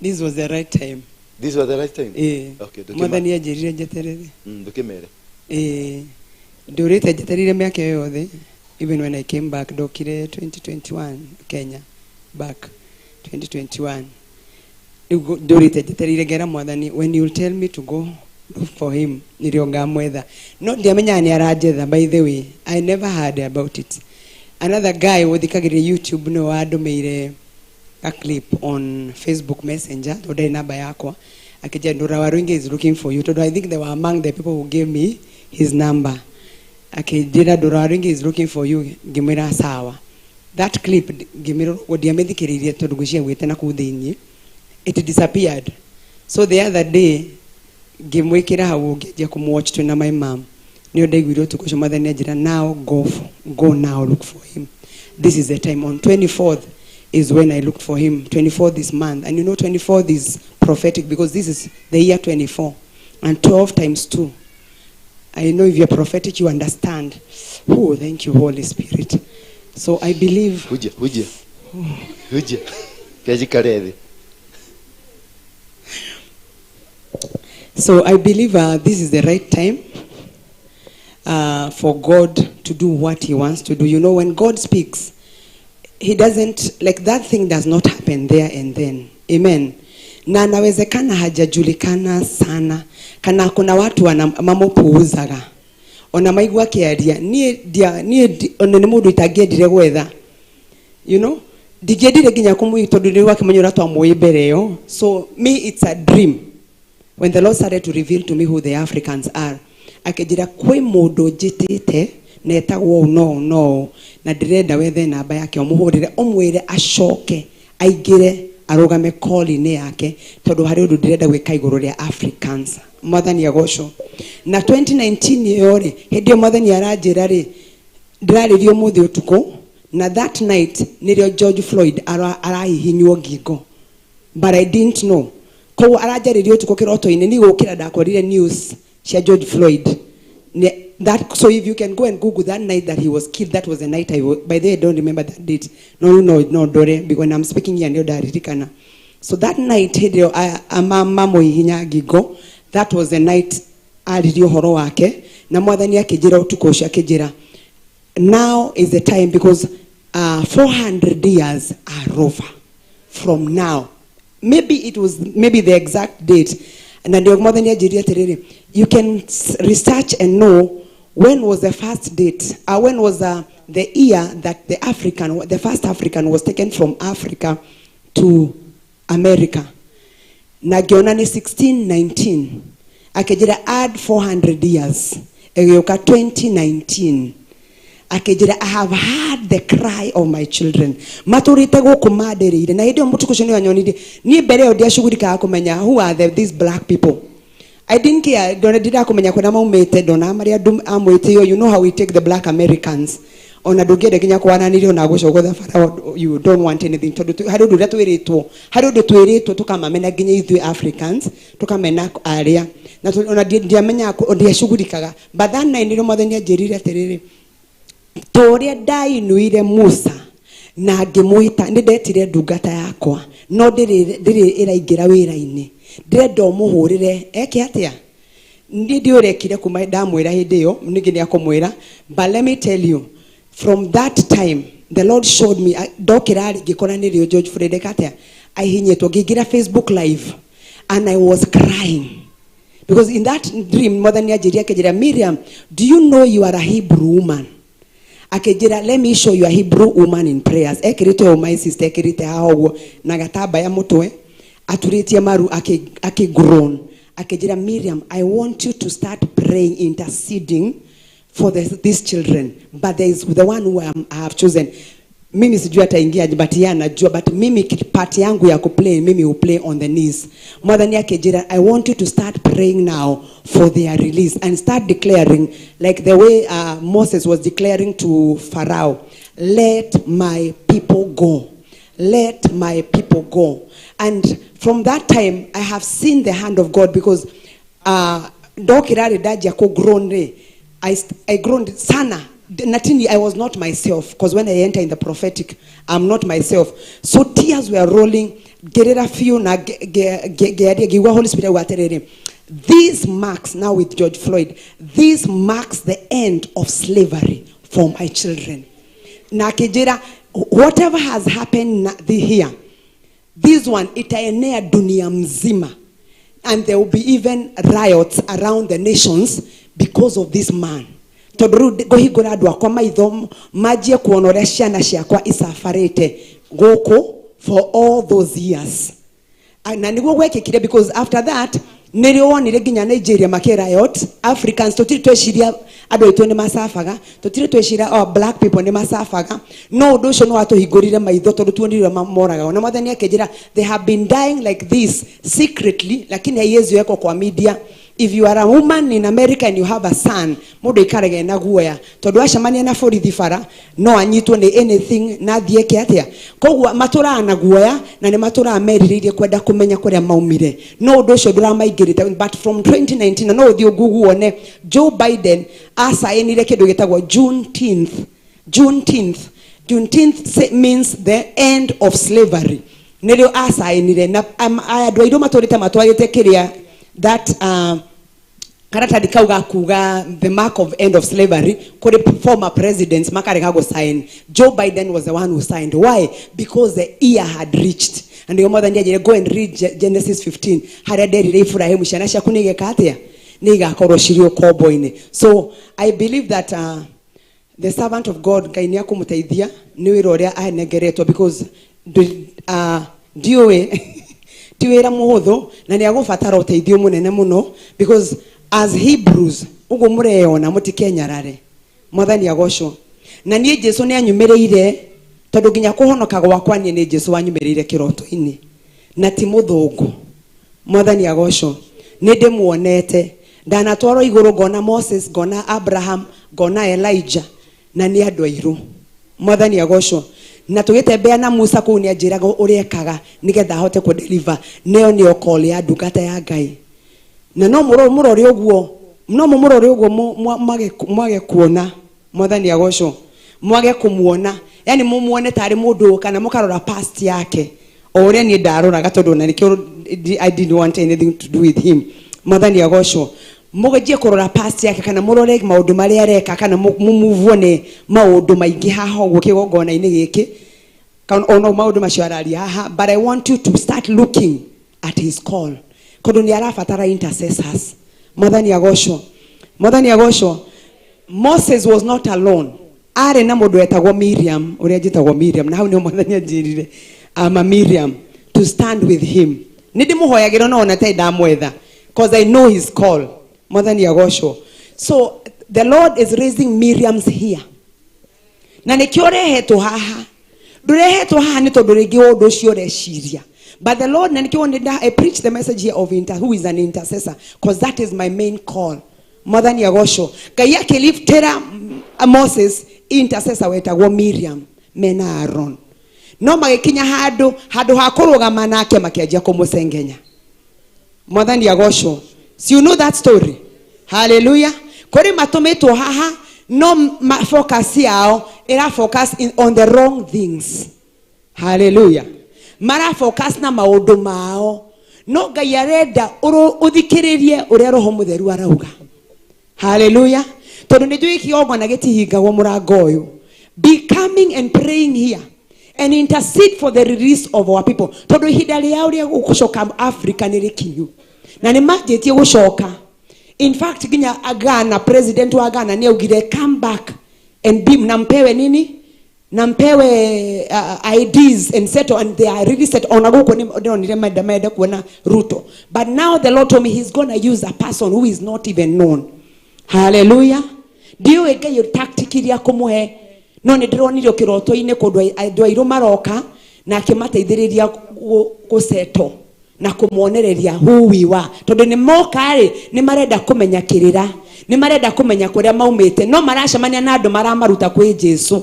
This was the right time. This was the right time? Eh. Okay, Mwathani anjĩrire njeterere. Ndũkĩmere. Eh. Ndũrĩte njetereire mĩaka ĩyo yothe. Even when I came back, ndokire 2021 Kenya back 2021. Ndũrĩte njetereire ngera Mwathani, when you tell me to go look for him, nĩrĩo ngamwetha. No ndiamenyaga nĩ aranjetha, by the way. I never heard about it. Another guy ũthikagĩrĩria YouTube nĩwe wandũmĩire a clip on Facebook Messenger, tondũ ndarĩ namba yakwa. Akĩnjĩra Ndũra Waruinge is looking for you, tondũ I think they were among the people who gave me his number. Akĩnjĩra Ndũra Waruinge is looking for you, ngĩmwĩra sawa. That clip ngĩmĩrora ũguo ndiamĩthikĩrĩirie tondũ ngwĩciria gwĩte na kũu thĩiniĩ. It disappeared. So the other day ngĩmwĩkĩra hau ngĩanjia kũmwatch twĩna my mom. Nĩyo ndaiguire ũtukũ ũcio Mwathani anjĩra now go now look for him. This is the time. On 24th is when I looked for him, 24th this month. And you know 24th is prophetic because this is the year 24. And 12 times 2. I know if you're prophetic, you understand. Oh, thank you, Holy Spirit. So I believe. Huja, huja. Huja. Kajikare thĩ. So I believe this is the right time for God to do what he wants to do. You know, when God speaks, he doesn't, like that thing does not happen there and then. Amen. Na anawezekana hajajulikana sana. Kana kuna watu wana mamupuuzaga. Ona maigua akiaria, niĩ ndia niĩ ona nĩ mũndũ itangĩendire gwetha. You know? Ndingĩendire nginya kũmũĩ tondũ nĩ wakĩmenya ũrĩa twamũĩ mbere ĩyo. So me it's a dream. When the Lord started to reveal to me who the Africans are, akĩnjĩra kwĩ mũndũ njĩtĩte na etagwo ũũ no no na ndĩrenda wethe namba yake ũmũhũrĩre ũmwĩre acoke aingĩre arũgame call-inĩ yake tondũ harĩ ũndũ ndĩrenda gwĩka igũrũ rĩa Africans. Mwathani agocwo. Na 2019 ĩyo rĩ, hĩndĩ ĩyo mwathani aranjĩra rĩ, ndĩrarĩrio ũmũthĩ ũtukũ na that night nĩrĩo George Floyd arahihinywo ngingo, but I didn't know. Koguo aranjarĩria ũtukũ kĩroto-inĩ ni gũkĩra ndakorire news cia George Floyd. That, so if you can go and Google that night that he was killed, that was the night I was, by the way, I don't remember that date. No, no, no, Dore, because when I'm speaking here, ndio ndaririkana. So that night, hĩndĩ ĩyo mamũhihinya ngingo, that was the night aririe ũhoro wake, na mwathani akĩnjĩra ũtukũ ũcio akĩnjĩra, now is the time because 400 years are over from now. Maybe it was maybe the exact date. Na ndio mwathani anjĩrire atĩrĩrĩ, you can research and know when was the first date, when was the year that the first African was taken from Africa to America. Na ngĩona nĩ 1619. Akĩnjĩra add 400 years. Ĩgĩũka 2019. Akĩnjĩra I have heard the cry of my children. Matũrĩte gũkũ mandereire. Na hĩndĩ ĩyo mũtukũ ũcio nĩwanyonirie. Niĩ mbere ĩyo ndiacugurikaga kũmenya who are these black people. I didn't care. Ndona ndirakumenya kũrĩa maumĩte, ndona marĩa andũ a mwĩtĩo. You know how we take the black Americans. Ona ndũngĩenda nginya kwaranĩria ona gũcogotha bara, you don't want anything. Tondũ harĩ ũndũ ũrĩa twĩrĩtwo, harĩ ũndũ twĩrĩtwo tũkamamena nginya ithuĩ Africans, tũkamena arĩa. Na ona ndiamenyaga ndiacugurikaga. But that night nĩrĩo mwathani anjĩrire atĩrĩrĩ, ta ũrĩa ndainuire Musa na ngĩmwĩta, nĩ ndetire ndungata yakwa, no ndĩrĩ ĩraingĩra wĩra-inĩ. Ndĩrenda ũmũhũrĩre eke atĩa? Niĩ ndiũĩ ũrekire kuma ndamwĩra hĩndĩ ĩyo, ningĩ nĩakũmwĩra. But let me tell you, from that time the Lord showed me, ndokĩra rĩ, ngĩkora nĩrĩo George Floyd eka atĩa? Ahihinyĩtwo. Ngĩingĩra Facebook live and I was crying. Because in that dream, mwathani anjĩrire akĩnjĩra, Miriam, do you know you are a Hebrew woman? Akĩnjĩra, let me show you a Hebrew woman in prayers. Ekĩrĩte ũũ, my sister, ekĩrĩte haha ũguo, na gatambaya mũtwe, aturĩtie maru, akĩ groan. Akĩnjĩra, Miriam, I want you to start praying, interceding for these children. But there is the one who I have chosen. Mimi sijui ataingia, but yeye anajua. But mimi part yangu ya kuplay, mimi will play on the knees. Mwathani akĩnjĩra, I want you to start praying now for their release and start declaring like the way Moses was declaring to Pharaoh, let my people go. Let my people go. And from that time, I have seen the hand of God because ndokĩra rĩ, ndanjia kũ-groan rĩ, I groaned sana. Natini, I was not myself, because when I enter in the prophetic, I'm not myself. So tears were rolling. Gerera few na ge Holy Spirit wa atiriri. This marks, now with George Floyd, this marks the end of slavery for my children. Na akĩnjĩra, whatever has happened here, this one itaenea dunia mzima. And there will be even riots around the nations because of this man. Tondũ rĩu ngũhingũra andũ akwa maitho manjie kuona ũrĩa ciana ciakwa icabarĩte gũkũ for all those years. Na nĩguo gwekĩkire, because after that nĩrĩo wonire nginya Nigeria makĩ riot. Africans tũtirĩ tweciria andũ aitũ nĩ macabaga, tũtirĩ tweciria oh, black people nĩ macabaga, no ũndũ ũcio nĩ watũhingũrire maitho tondũ tuonire ũrĩa moragagwo. Na mwathani akĩnjĩra they have been dying like this secretly, lakini haiwezi wekwo kwa media. If you are a woman in America and you have a son, mundu ikarage na guoya tondu acemania na borithi bara no anyitwo ni anything na thiĩ eke atia. Koguo matũraga na guoya na nĩ matũraga merirĩirie kwenda kũmenya kũrĩa maumire, no ũndũ ũcio ndũramaingĩrĩte. But from 2019, na no ũthiĩ Google wone, Joe Biden acainire kĩndũ gĩtagwo Juneteenth. Juneteenth, Juneteenth means the end of slavery. Nĩrĩo acainire na andũ airũ matũrĩte matwarĩte kĩrĩa that karatathi kau gakuga the mark of end of slavery kũrĩ former presidents, makarega gũ sign. Joe Biden was the one who signed. Why? Because the year had reached. And nĩo Mwathani anjĩrire, "Go and read Genesis 15," harĩa nderire Ibrahimu ciana ciaku nĩ igeka atĩa, nĩ igakorwo cirĩ ũkombo-inĩ. So I believe that the servant of God, Ngai nĩ akũmũteithia nĩ wĩra ũrĩa anengeretwo, because ndiũĩ ti wĩra mũhũthũ na nĩ agũbatara ũteithio mũnene mũno, because as Hebrews ũguo mũreyona, mũtikenyarare. Mwathani agocwo. Na niĩ Jesu nĩ anyumĩrĩire, tondũ nginya kũhonoka gwakwa niĩ nĩ Jesu wanyumĩrĩire kĩroto-inĩ na ti mũthũngũ. Mwathani agocwo. Nĩ ndĩmuonete, ndanatwarwo igũrũ, ngona Moses, ngona Abraham, ngona Elijah, na nĩ andũ airũ. Mwathani agocwo. Na tũgĩtembea na Musa kũu, nĩ anjĩraga ũrĩa ekaga nĩgetha ahote kũdeliver. Nĩyo nĩyo call ya ndungata ya Ngai. Na no mũrore ũguo, no mũmũrore ũguo, mwage kuona. Mwathani agocwo. Mwage kũmuona, yani mũmuone tarĩ mũndũ kana mũkarora past yake o ũrĩa niĩ ndaroraga, tondũ na nĩkĩo I didn't want anything to do with him. Mwathani agocwo. Mũgĩnjie kũrora past yake kana mũrore maũndũ marĩa areka kana mũmuvwo nĩ maũndũ maingĩ haha ũguo kĩgongona-inĩ gĩkĩ kana ona maũndũ macio araria haha. But I want you to start looking at his call, tondũ nĩ arabatara intercessors. Mwathani agocwo. Mwathani agocwo. Moses was not alone. Arĩ na mũndũ wetagwo Miriam, ũrĩa njĩtagwo Miriam, na hau nĩho Mwathani anjĩrire ama Miriam to stand with him. Nĩ ndĩmũhoyagĩra no ona tarĩ ndamwetha, 'cause I know his call. Mwathani agocwo. So the Lord is raising Miriams here, na nĩkĩo ũrehetwo haha. Ndũrehetwo haha nĩ tondũ rĩngĩ ũndũ ũcio ũreciria, but the Lord, na nĩkĩo nĩ I preach the message here of who is an intercessor, 'cause that is my main call. Mwathani agocwo. Ngai akĩliftĩra Moses intercessor wetagwo Miriam mena Aaron, no magĩkinya handũ, handũ ha kũrũgama nake, makĩanjia kũmũcengenya. Mwathani agocwo. So you know that story. Hallelujah. Kũrĩ matũmĩtwo haha, no focus yao ĩra focus on the wrong things. Hallelujah. Mara focus na maũndũ mao, no Ngai arenda ũthikĩrĩrie ũrĩa Roho Mũtheru arauga. Hallelujah. Tondũ nĩ njũĩ kĩgongona gĩtihingagwo mũrango ũyũ. Be coming and praying here and intercede for the release of our people, tondũ ihinda rĩao rĩa gũcoka Africa nĩ rĩkinyu na nĩ manjĩtie gũcoka. In fact, nginya Ghana, president wa Ghana nĩ augire, "Come back and be na mpewe nini na mpewe IDs and settle," and they are really set. Ona gũkũ nĩ ndĩronire menda menda kuona Ruto, but now the Lord told me he's gonna use a person who is not even known. Hallelujah. Ndiũĩ Ngai tactic iria kũmũhe, no nĩ ndĩronire kĩroto-inĩ kũndũ andũ airũ maroka na akĩmateithĩrĩria gũceto na kũmonereria who we were, tondũ nĩ moka rĩ, nĩ marenda kũmenya kĩrĩra, nĩ marenda kũmenya kũrĩa maumĩte, no maracemania na andũ maramaruta kwĩ Jesu.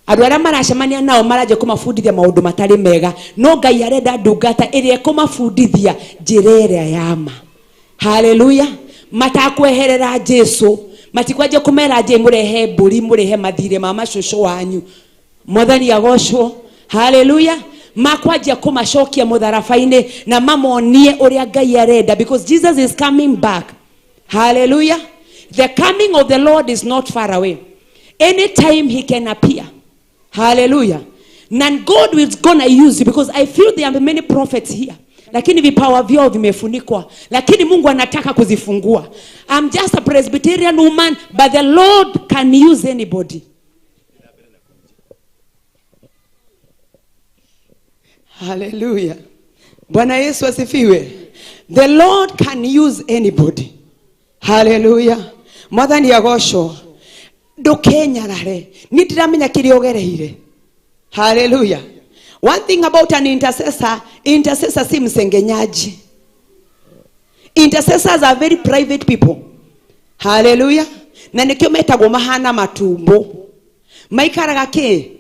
Andũ arĩa maracemania nao maranjia kũmabundithia maũndũ matarĩ mega, no Ngai arenda ndungata ĩrĩa ĩkũmabundithia njĩra ĩrĩa ya ma. Haleluya. Matakweherera Jesu, matikwanjia kũmera nje mũrehe mbũri, mũrehe mathirĩ ma macũcũ wanyu. Mwathani agocwo. Haleluya. Makwanjia kũmacokia mũtharaba-inĩ na mamonie ũrĩa Ngai arenda, because Jesus is coming back. Hallelujah. The coming of the Lord is not far away. Anytime he can appear. Hallelujah. And God is gonna use you, because I feel there are many prophets here, lakini vipawa vyao vimefunikwa, lakini Mungu anataka kuzifungua. I'm just a Presbyterian woman, but the Lord can use anybody. Hallelujah. Bwana Yesu asifiwe. The Lord can use anybody. Hallelujah. Mwathani agocwo. Ndũkenyarare. Nĩ ndĩramenya kĩrĩa ũgereire. Hallelujah. One thing about an intercessor, intercessor si msengenyaji. Intercessors are very private people. Hallelujah. Na nikio metagwo mahana matumbo. Maikaraga ki?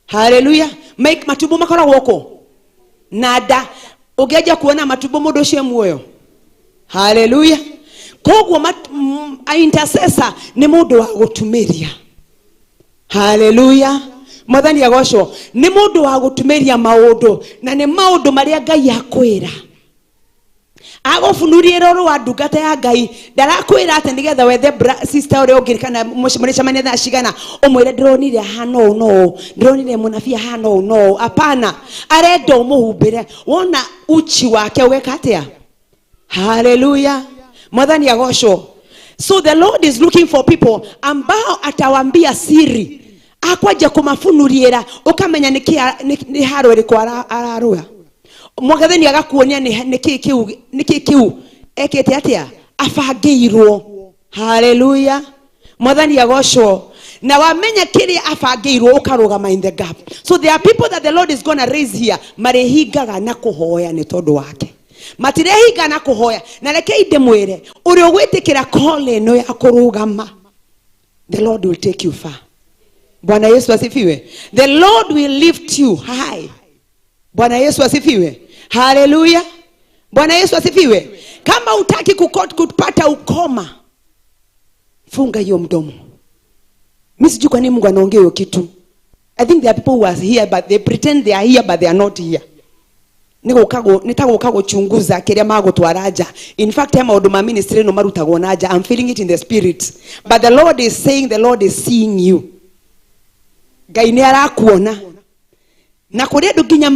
Hallelujah. Matumbo makoragwo kũ? Na nda. Ũngĩanjia kuona matumbo mũndũ ũcio e muoyo. Hallelujah. Koguo intercessor nĩ mũndũ wa gũtumĩria. Hallelujah. Mwathani agocwo. Nĩ mũndũ wa gũtumĩria maũndũ na nĩ maũndũ marĩa Ngai akwĩra. Agũbunurie rũrũ wa ndungata ya Ngai ndarakwĩra atĩ nĩgetha wethe sister ũrĩa ũngĩ kana mũrĩcemania thaa cigana ũmwĩre ndĩronire ahana ũũ no ũũ, ndĩronire mũnabii ahana ũũ no ũũ. Hapana, arenda ũmũhumbĩre wona uchi wake ũgeka atĩa? Hallelujah. Mwathani agocwo. So the Lord is looking for people ambao atawambia siri akwaja kumafunuriera ukamenya nĩ haro ĩrĩkũ ararũa. Mwathani agakuonia nĩ kĩ kĩu ekĩte atĩa abangĩirwo. Hallelujah. Mwathani agocwo. Na wamenya kĩrĩa abangĩirwo ũkarũgama in the gap. So there are people that the Lord is gonna raise here marĩhingaga na kũhoya nĩ tondũ wake. Matirehinga na kũhoya. Na reke ndĩmwĩre ũrĩa ũgwĩtĩkĩra call ĩno ya kũrũgama, the Lord will take you far. Bwana Yesu asifiwe. The Lord will lift you high. Bwana Yesu asifiwe. Hallelujah. Bwana Yesu asifiwe. Kama hutaki kupata ukoma, funga hiyo mdomo. Mimi sijui kwa nini Mungu anaongea hiyo kitu. I think there are people who are here but they pretend they are here but they are not here. Nĩtagũka gũchunguza kĩrĩa magũtwara nja. In fact, he maũndũ ma ministry no marutagwo na nja. I'm feeling it in the spirit. But the Lord is saying, the Lord is seeing you. Ngai nĩ arakuona. Na kũrĩ andũ nginya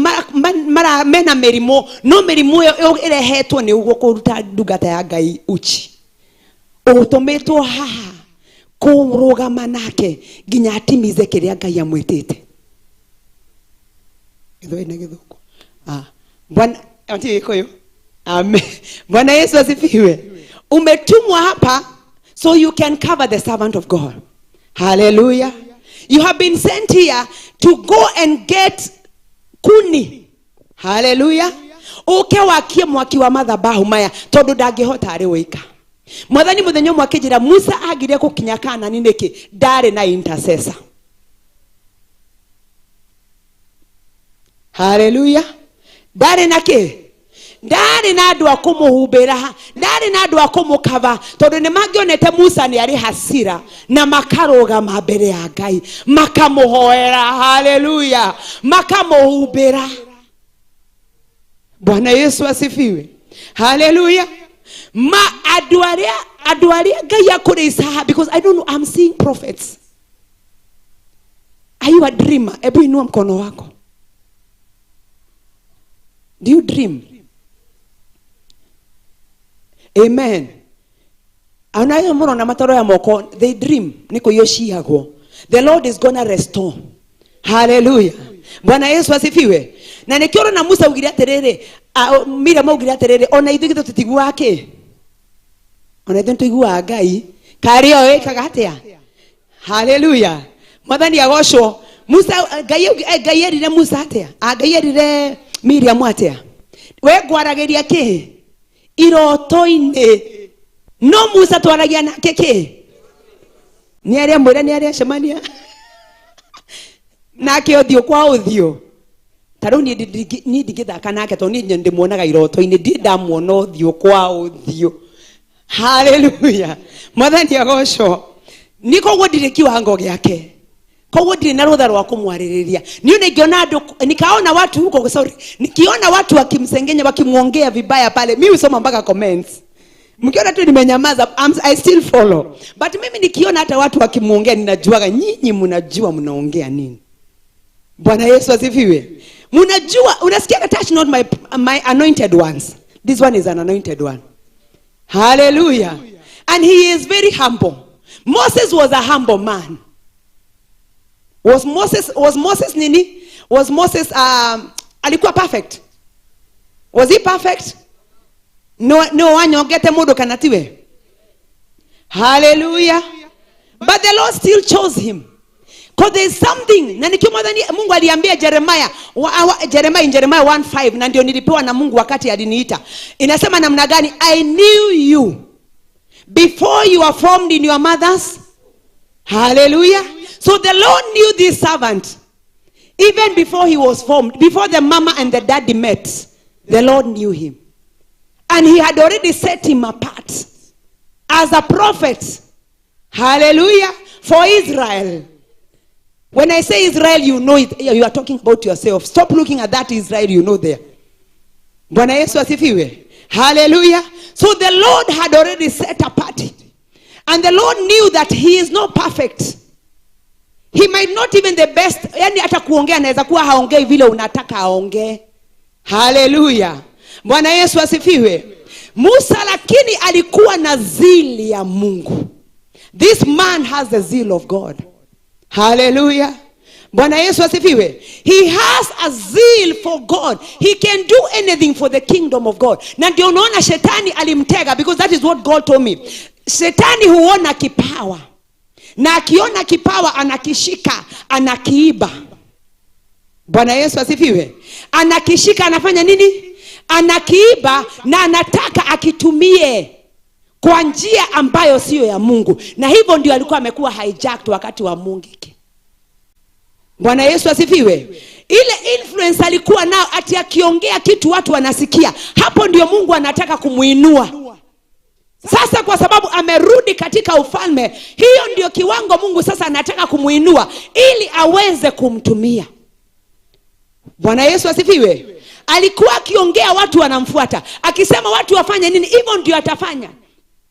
mena mĩrimũ, no mĩrimũ ĩyo ĩrehetwo nĩ ũguo kũruta ndungata ya Ngai uchi. Ũtũmĩtwo haha kũrũgama nake nginya atimize kĩrĩa Ngai amwĩtĩte. Gĩthweri na Gĩthũngũ. Bwana, ati Gĩkũyũ. Amen. Bwana Yesu asifiwe. Umetumwa hapa so you can cover the servant of God. Hallelujah. You have been sent here to go and get kuni. Hallelujah. Uke wakie mwaki wa madhabahu maya tondu ndangĩhota arĩ wika. Mwathani mũthenya ũmwe akĩnjĩra Musa agire gũkinya Kanani nĩkĩ? Ndarĩ na intercessor. Hallelujah. Ndarĩ na kĩ? Ndarĩ na andũ a kũmũhumbĩra, ndarĩ na andũ a kũmũkava, tondũ nĩ mangĩonete Musa nĩ arĩ hasira na makarũgama mbere ya Ngai makamũhoera. Hallelujah. Makamũhumbĩra. Bwana Yesu asifiwe. Hallelujah. Ma andũ arĩa Ngai akũrĩica, because I don't know, I'm seeing prophets. Are you a dreamer? Ebu inua mkono wako. Do you dream? Amen. Anayo mũno na matoro ya moko, they dream. Niko yoshiagwo. The Lord is gonna restore. Hallelujah. Bwana Yesu asifiwe. Na nikiona na Musa ugire atiriri, Miriam ugire atiriri, ona ithuĩ githĩ tũtiguaga kĩ? Ona ithuĩ nĩtũiguaga Ngai. Karĩ o ĩkaga atĩa? Hallelujah. Mwathani agocwo. Musa, Ngai erire Musa atĩa? Ngai erire Miriam atĩa? We ngwaragĩria kĩ? Iroto-inĩ. No Musa twaragia nake kĩ? Nĩ arĩa mwĩre, nĩ arĩa cemania nake ũthiũ kwa ũthiũ. Ta rĩu niĩ ndingĩthaka nake tondũ niĩ ndĩmuonaga iroto-inĩ, ndirĩ ndamuona ũthiũ kwa ũthiũ. Hallelujah. Mwathani agocwo. Ni koguo ndirĩ kiwango gĩake. Koguo ndirĩ na rũtha rwa kũmwarĩrĩria. Niĩ ningiona andũ, nikaona watu huko, sorry, nikiona watu wakimsengenya, wakimuongea vibaya pale, mimi husoma mpaka comments. Mkiona tu nimenyamaza, I still follow. But mimi nikiona hata watu wakimuongea, ninajuaga nyinyi mnajua mnaongea nini. Bwana Yesu asifiwe. Mnajua, unasikia touch not my anointed ones. This one is an anointed one. Hallelujah. And he is very humble. Moses was a humble man. Was Moses nini? Was Moses alikuwa perfect? Was he perfect? No, no wanyongete mundu kana tiwe. Hallelujah. But the Lord still chose him. 'Cause there is something. Na nikiwa Mungu aliambia Jeremiah, Jeremiah in Jeremiah 1:5, na ndio nilipewa na Mungu wakati aliniita. Inasema namna gani? I knew you before you were formed in your mother's. Hallelujah. So the Lord knew this servant even before he was formed, before the mama and the daddy met. The Lord knew him. And he had already set him apart as a prophet. Hallelujah. For Israel. When I say Israel, you know it. You are talking about yourself. Stop looking at that Israel you know there. Bwana Yesu asifiwe. Hallelujah. So the Lord had already set apart. And the Lord knew that he is not perfect. He might not even the best. Yani hata kuongea anaweza kuwa haongei vile unataka aongee. Hallelujah. Bwana Yesu asifiwe. Musa lakini alikuwa na zeal ya Mungu. This man has the zeal of God. Hallelujah. Bwana Yesu asifiwe. He has a zeal for God. He can do anything for the kingdom of God. Na ndio unaona shetani alimtega, because that is what God told me. Shetani huona kipawa. Na akiona kipawa anakishika, anakiiba. Bwana Yesu asifiwe. Anakishika, anafanya nini? Anakiiba na anataka akitumie kwa njia ambayo sio ya Mungu. Na hivyo ndio alikuwa amekuwa hijacked wakati wa Mungiki. Bwana Yesu asifiwe. Ile influence alikuwa nao, ati akiongea kitu watu wanasikia. Hapo ndio Mungu anataka kumuinua. Sasa kwa sababu amerudi katika ufalme, hiyo ndio kiwango Mungu sasa anataka kumuinua ili aweze kumtumia. Bwana Yesu asifiwe. Alikuwa akiongea watu wanamfuata, akisema watu wafanye nini, hivyo ndio atafanya.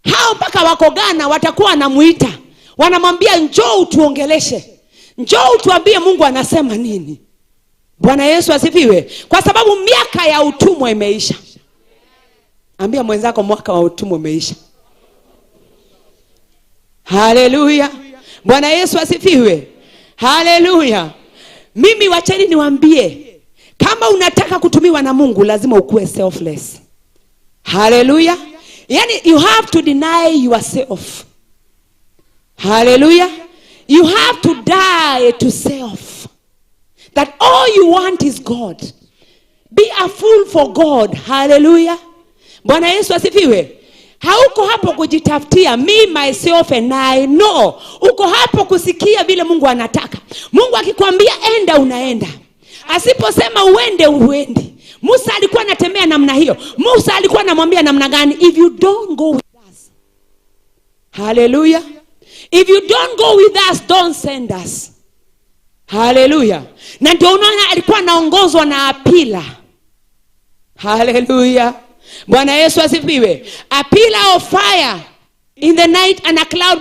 Hao mpaka wako Ghana watakuwa wanamuita, wanamwambia njoo utuongeleshe, njoo utuambie Mungu anasema nini. Bwana Yesu asifiwe. Kwa sababu miaka ya utumwa imeisha. Ambia mwenzako mwaka wa utumwa umeisha. Haleluya. Bwana Yesu asifiwe. Haleluya. Mimi wacheni niwaambie, kama unataka kutumiwa na Mungu lazima ukuwe selfless. Haleluya. Yani you have to deny yourself. Hallelujah. You have to die to self. That all you want is God. Be a fool for God. Hallelujah. Bwana Yesu asifiwe. Hauko hapo kujitafutia me, myself and I. No. Uko hapo kusikia vile Mungu anataka. Mungu akikwambia enda, unaenda. Asiposema uende, uendi. Musa alikuwa anatembea namna hiyo. Musa alikuwa anamwambia namna gani? If you don't go with us. Hallelujah. If you don't go with us, don't send us. Hallelujah. Na ndio unaona alikuwa anaongozwa na a pillar. Hallelujah. Bwana Yesu asifiwe. A pillar of fire in the night and a cloud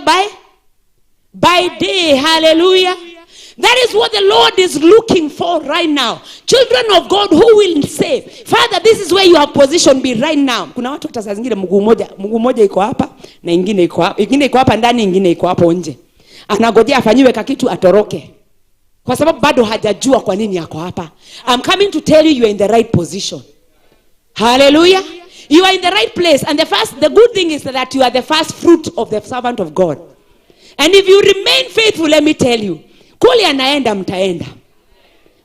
by day. Hallelujah. That is what the Lord is looking for right now. Children of God who will say, Father, this is where you have positioned me right now. Kuna watu hata saa zingine mguu mmoja iko hapa na ingine iko hapa. Ingine iko hapa ndani, ingine iko hapo nje. Anagojea afanyiwe kakitu atoroke. Kwa sababu bado hajajua kwa nini yako hapa. I'm coming to tell you, you are in the right position. Hallelujah. You are in the right place. And the good thing is that you are the first fruit of the servant of God. And if you remain faithful, let me tell you, kule anaenda mtaenda.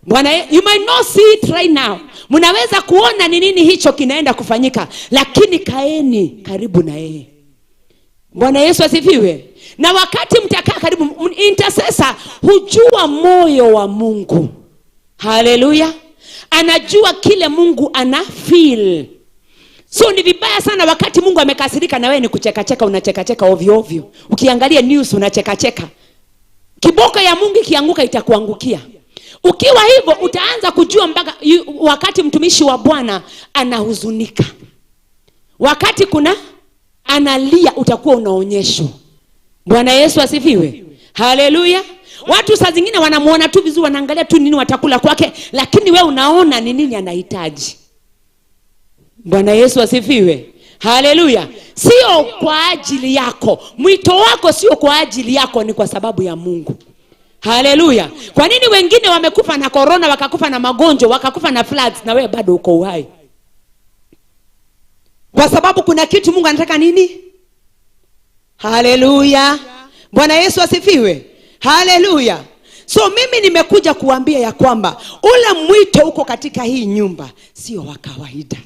Bwana, you might not see it right now. Mnaweza kuona ni nini hicho kinaenda kufanyika, lakini kaeni karibu na yeye. Bwana Yesu asifiwe. Na wakati mtakaa karibu, intercessor hujua moyo wa Mungu. Hallelujah. Anajua kile Mungu ana feel. So ni vibaya sana wakati Mungu amekasirika na wewe ni kuchekacheka, unachekacheka ovyo ovyo. Ukiangalia news unachekacheka. Kiboko ya Mungu ikianguka itakuangukia. Ukiwa hivyo utaanza kujua mpaka wakati mtumishi wa Bwana anahuzunika. Wakati kuna analia utakuwa unaonyeshwa. Bwana Yesu asifiwe. Haleluya. Watu saa zingine wanamuona tu vizuri, wanaangalia tu nini watakula kwake, lakini we unaona ni nini anahitaji. Bwana Yesu asifiwe. Haleluya. Sio kwa ajili yako. Mwito wako sio kwa ajili yako, ni kwa sababu ya Mungu. Haleluya. Kwa nini wengine wamekufa na corona, wakakufa na magonjwa, wakakufa na floods, na wewe bado uko uhai? Kwa sababu kuna kitu Mungu anataka nini? Haleluya. Bwana Yesu asifiwe. Haleluya. So mimi nimekuja kuambia ya kwamba ule mwito uko katika hii nyumba sio wa kawaida.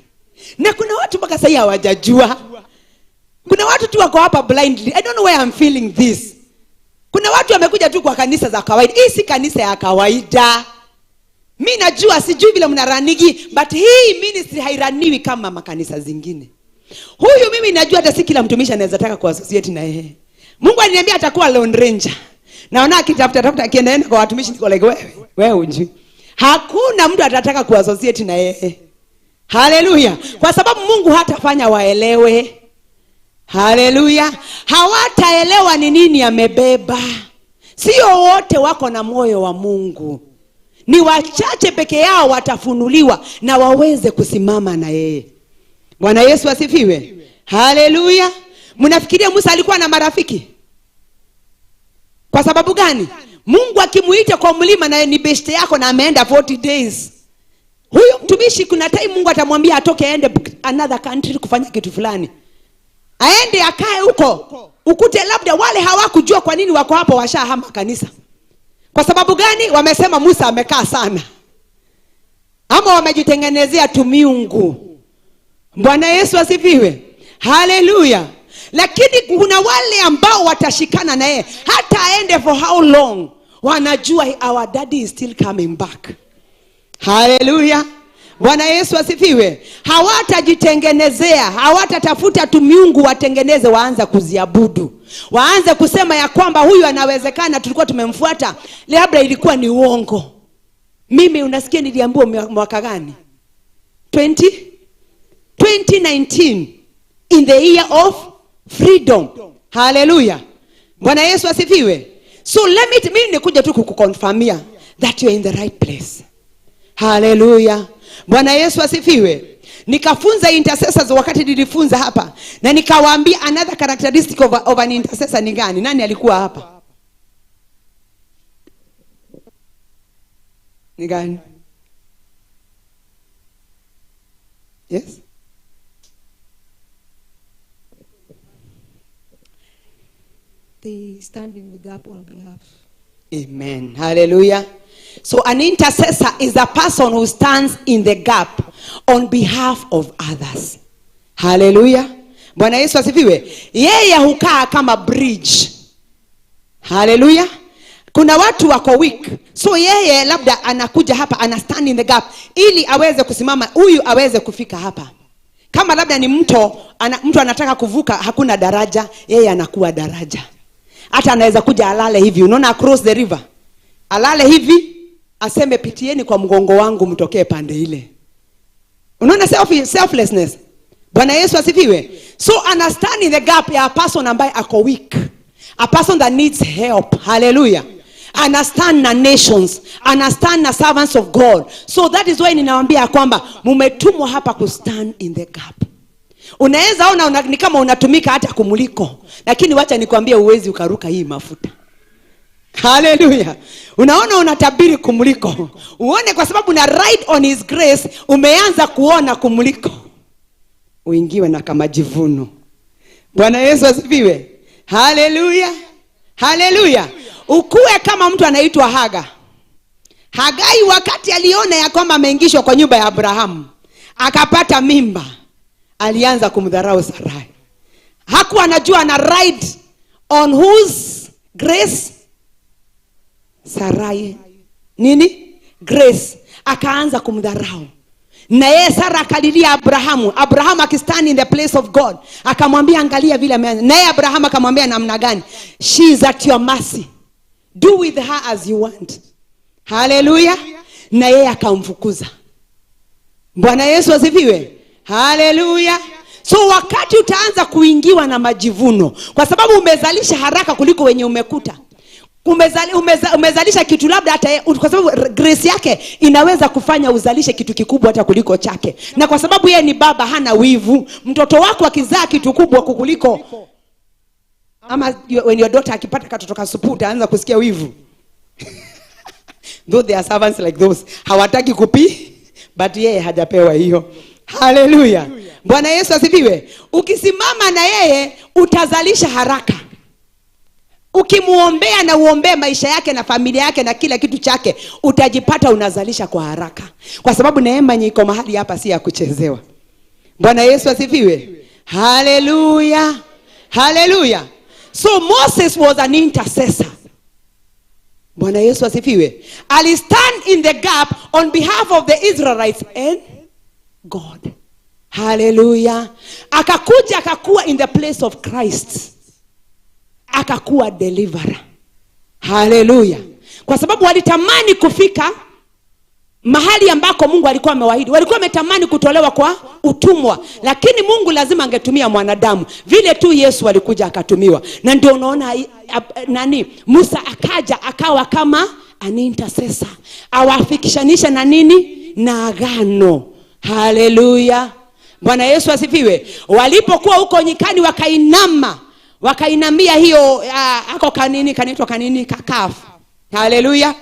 Na kuna watu mpaka sasa hawajajua. Kuna watu tu wako hapa blindly. I don't know why I'm feeling this. Kuna watu wamekuja tu kwa kanisa za kawaida. Hii si kanisa ya kawaida. Mi najua, sijui vile mnaranigi, but hii ministry hairaniwi kama makanisa zingine. Huyu mimi najua hata si kila mtumishi anaweza taka kuassociate na yeye. Mungu aliniambia atakuwa Lone Ranger. Naona akitafuta tafuta akienda kwa watumishi, niko like wewe hujui. Hakuna mtu atataka kuassociate na yeye. Haleluya. Kwa sababu Mungu hatafanya waelewe. Haleluya. Hawataelewa ni nini amebeba. Sio wote wako na moyo wa Mungu. Ni wachache peke yao watafunuliwa na waweze kusimama na yeye. Bwana Yesu asifiwe. Haleluya. Mnafikiria Musa alikuwa na marafiki? Kwa sababu gani? Mungu akimuita kwa mlima na ni beshte yako na ameenda 40 days. Huyo mtumishi kuna time Mungu atamwambia atoke aende another country kufanya kitu fulani. Aende akae huko. Ukute labda wale hawakujua kwa nini wako hapo, washahama kanisa. Kwa sababu gani? Wamesema Musa amekaa sana. Ama wamejitengenezea tumiungu. Bwana Yesu asifiwe. Haleluya. Lakini kuna wale ambao watashikana na yeye hata aende for how long, wanajua our daddy is still coming back. Haleluya. Bwana Yesu asifiwe. Hawatajitengenezea, hawatatafuta tumiungu watengeneze waanze kuziabudu. Waanze kusema ya kwamba huyu anawezekana, tulikuwa tumemfuata, labda ilikuwa ni uongo. Mimi unasikia niliambiwa mwaka gani? 2019 in the year of freedom. Hallelujah. Bwana Yesu asifiwe. So let me, mimi nikuja tu kukuconfirmia that you are in the right place. Hallelujah. Bwana Yesu asifiwe. Nikafunza intercessors wakati nilifunza hapa, na nikawaambia another characteristic of an intercessor ni gani? Nani alikuwa hapa? Ni gani? Yes? They stand in the gap on behalf. Amen. Hallelujah. So an intercessor is a person who stands in the gap on behalf of others. Hallelujah. Bwana Yesu asifiwe. Yeye hukaa kama bridge. Hallelujah. Kuna watu wako weak. So yeye labda anakuja hapa, ana stand in the gap ili aweze kusimama, huyu aweze kufika hapa. Kama labda ni mto, mtu anataka kuvuka, hakuna daraja, yeye anakuwa daraja. Hata anaweza kuja alale hivi, unaona across the river. Alale hivi, aseme pitieni kwa mgongo wangu mtokee pande ile. Unaona selflessness. Bwana Yesu asifiwe. So ana stand in the gap ya a person ambaye ako weak. A person that needs help. Hallelujah. Ana stand na nations, ana stand na servants of God. So that is why ninawaambia kwamba mumetumwa hapa ku stand in the gap. Unaweza ona ni kama unatumika hata kumuliko, lakini wacha nikwambie uwezi ukaruka hii mafuta. Hallelujah. Unaona unatabiri kumuliko. Uone kwa sababu na ride on his grace umeanza kuona kumuliko. Uingiwe na kama jivuno. Bwana Yesu asifiwe. Hallelujah. Hallelujah. Ukue kama mtu anaitwa Haga. Hagai wakati aliona ya kwamba ameingishwa kwa nyumba ya Abrahamu, akapata mimba, alianza kumdharau Sarai. Hakuwa anajua ana ride on whose grace? Sarai. Nini? Grace. Akaanza kumdharau. Na yeye Sara akalilia Abrahamu. Abrahamu akistand in the place of God, akamwambia angalia vile ameanza. Na yeye Abrahamu akamwambia namna gani? She is at your mercy. Do with her as you want. Hallelujah. Na yeye akamfukuza. Bwana Yesu asifiwe. Hallelujah. So wakati utaanza kuingiwa na majivuno, kwa sababu umezalisha haraka kuliko wenye umekuta. Umezalisha kitu labda hata kwa sababu grace yake inaweza kufanya uzalishe kitu kikubwa hata kuliko chake. Na kwa sababu yeye ni baba hana wivu, mtoto wako akizaa kitu kubwa kukuliko, ama when your daughter akipata katoto kasupu utaanza kusikia wivu. Though they are servants like those, hawataki kupi, but yeye hajapewa hiyo. Hallelujah. Bwana Yesu asifiwe. Ukisimama na yeye utazalisha haraka. Ukimuombea na uombee maisha yake na familia yake na kila kitu chake, utajipata unazalisha kwa haraka, kwa sababu neema yenye iko mahali hapa si ya kuchezewa. Bwana Yesu asifiwe. Haleluya, haleluya. So Moses was an intercessor. Bwana Yesu asifiwe. Ali stand in the gap on behalf of the Israelites and God. Haleluya. Akakuja akakuwa in the place of Christ, akakuwa deliverer. Haleluya. Kwa sababu walitamani kufika mahali ambako Mungu alikuwa amewaahidi. Walikuwa wametamani kutolewa kwa utumwa, lakini Mungu lazima angetumia mwanadamu. Vile tu Yesu alikuja akatumiwa. Na ndio unaona nani, Musa akaja akawa kama an intercessor, awafikishanisha na nini, na agano. Haleluya. Bwana Yesu asifiwe. Walipokuwa huko nyikani wakainama, wakainamia hiyo ako kanini, kanaitwa kanini, kakafu. Haleluya.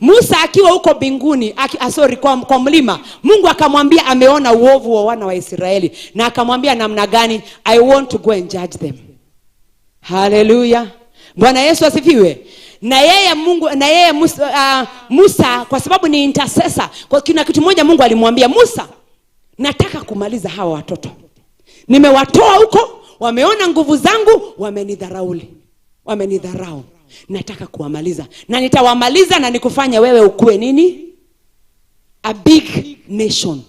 Musa akiwa huko mbinguni, sorry, kwa mlima, Mungu akamwambia ameona uovu wa wana wa Israeli, na akamwambia namna gani, I want to go and judge them. Haleluya. Bwana Yesu asifiwe. Na yeye Mungu, na yeye Musa, kwa sababu ni intercessor, kwa kuna kitu moja Mungu alimwambia Musa, nataka kumaliza hawa watoto. Nimewatoa huko, wameona nguvu zangu, wamenidharauli. Wamenidharau. Nataka kuwamaliza. Na nitawamaliza na nikufanya wewe ukue nini? A big nation.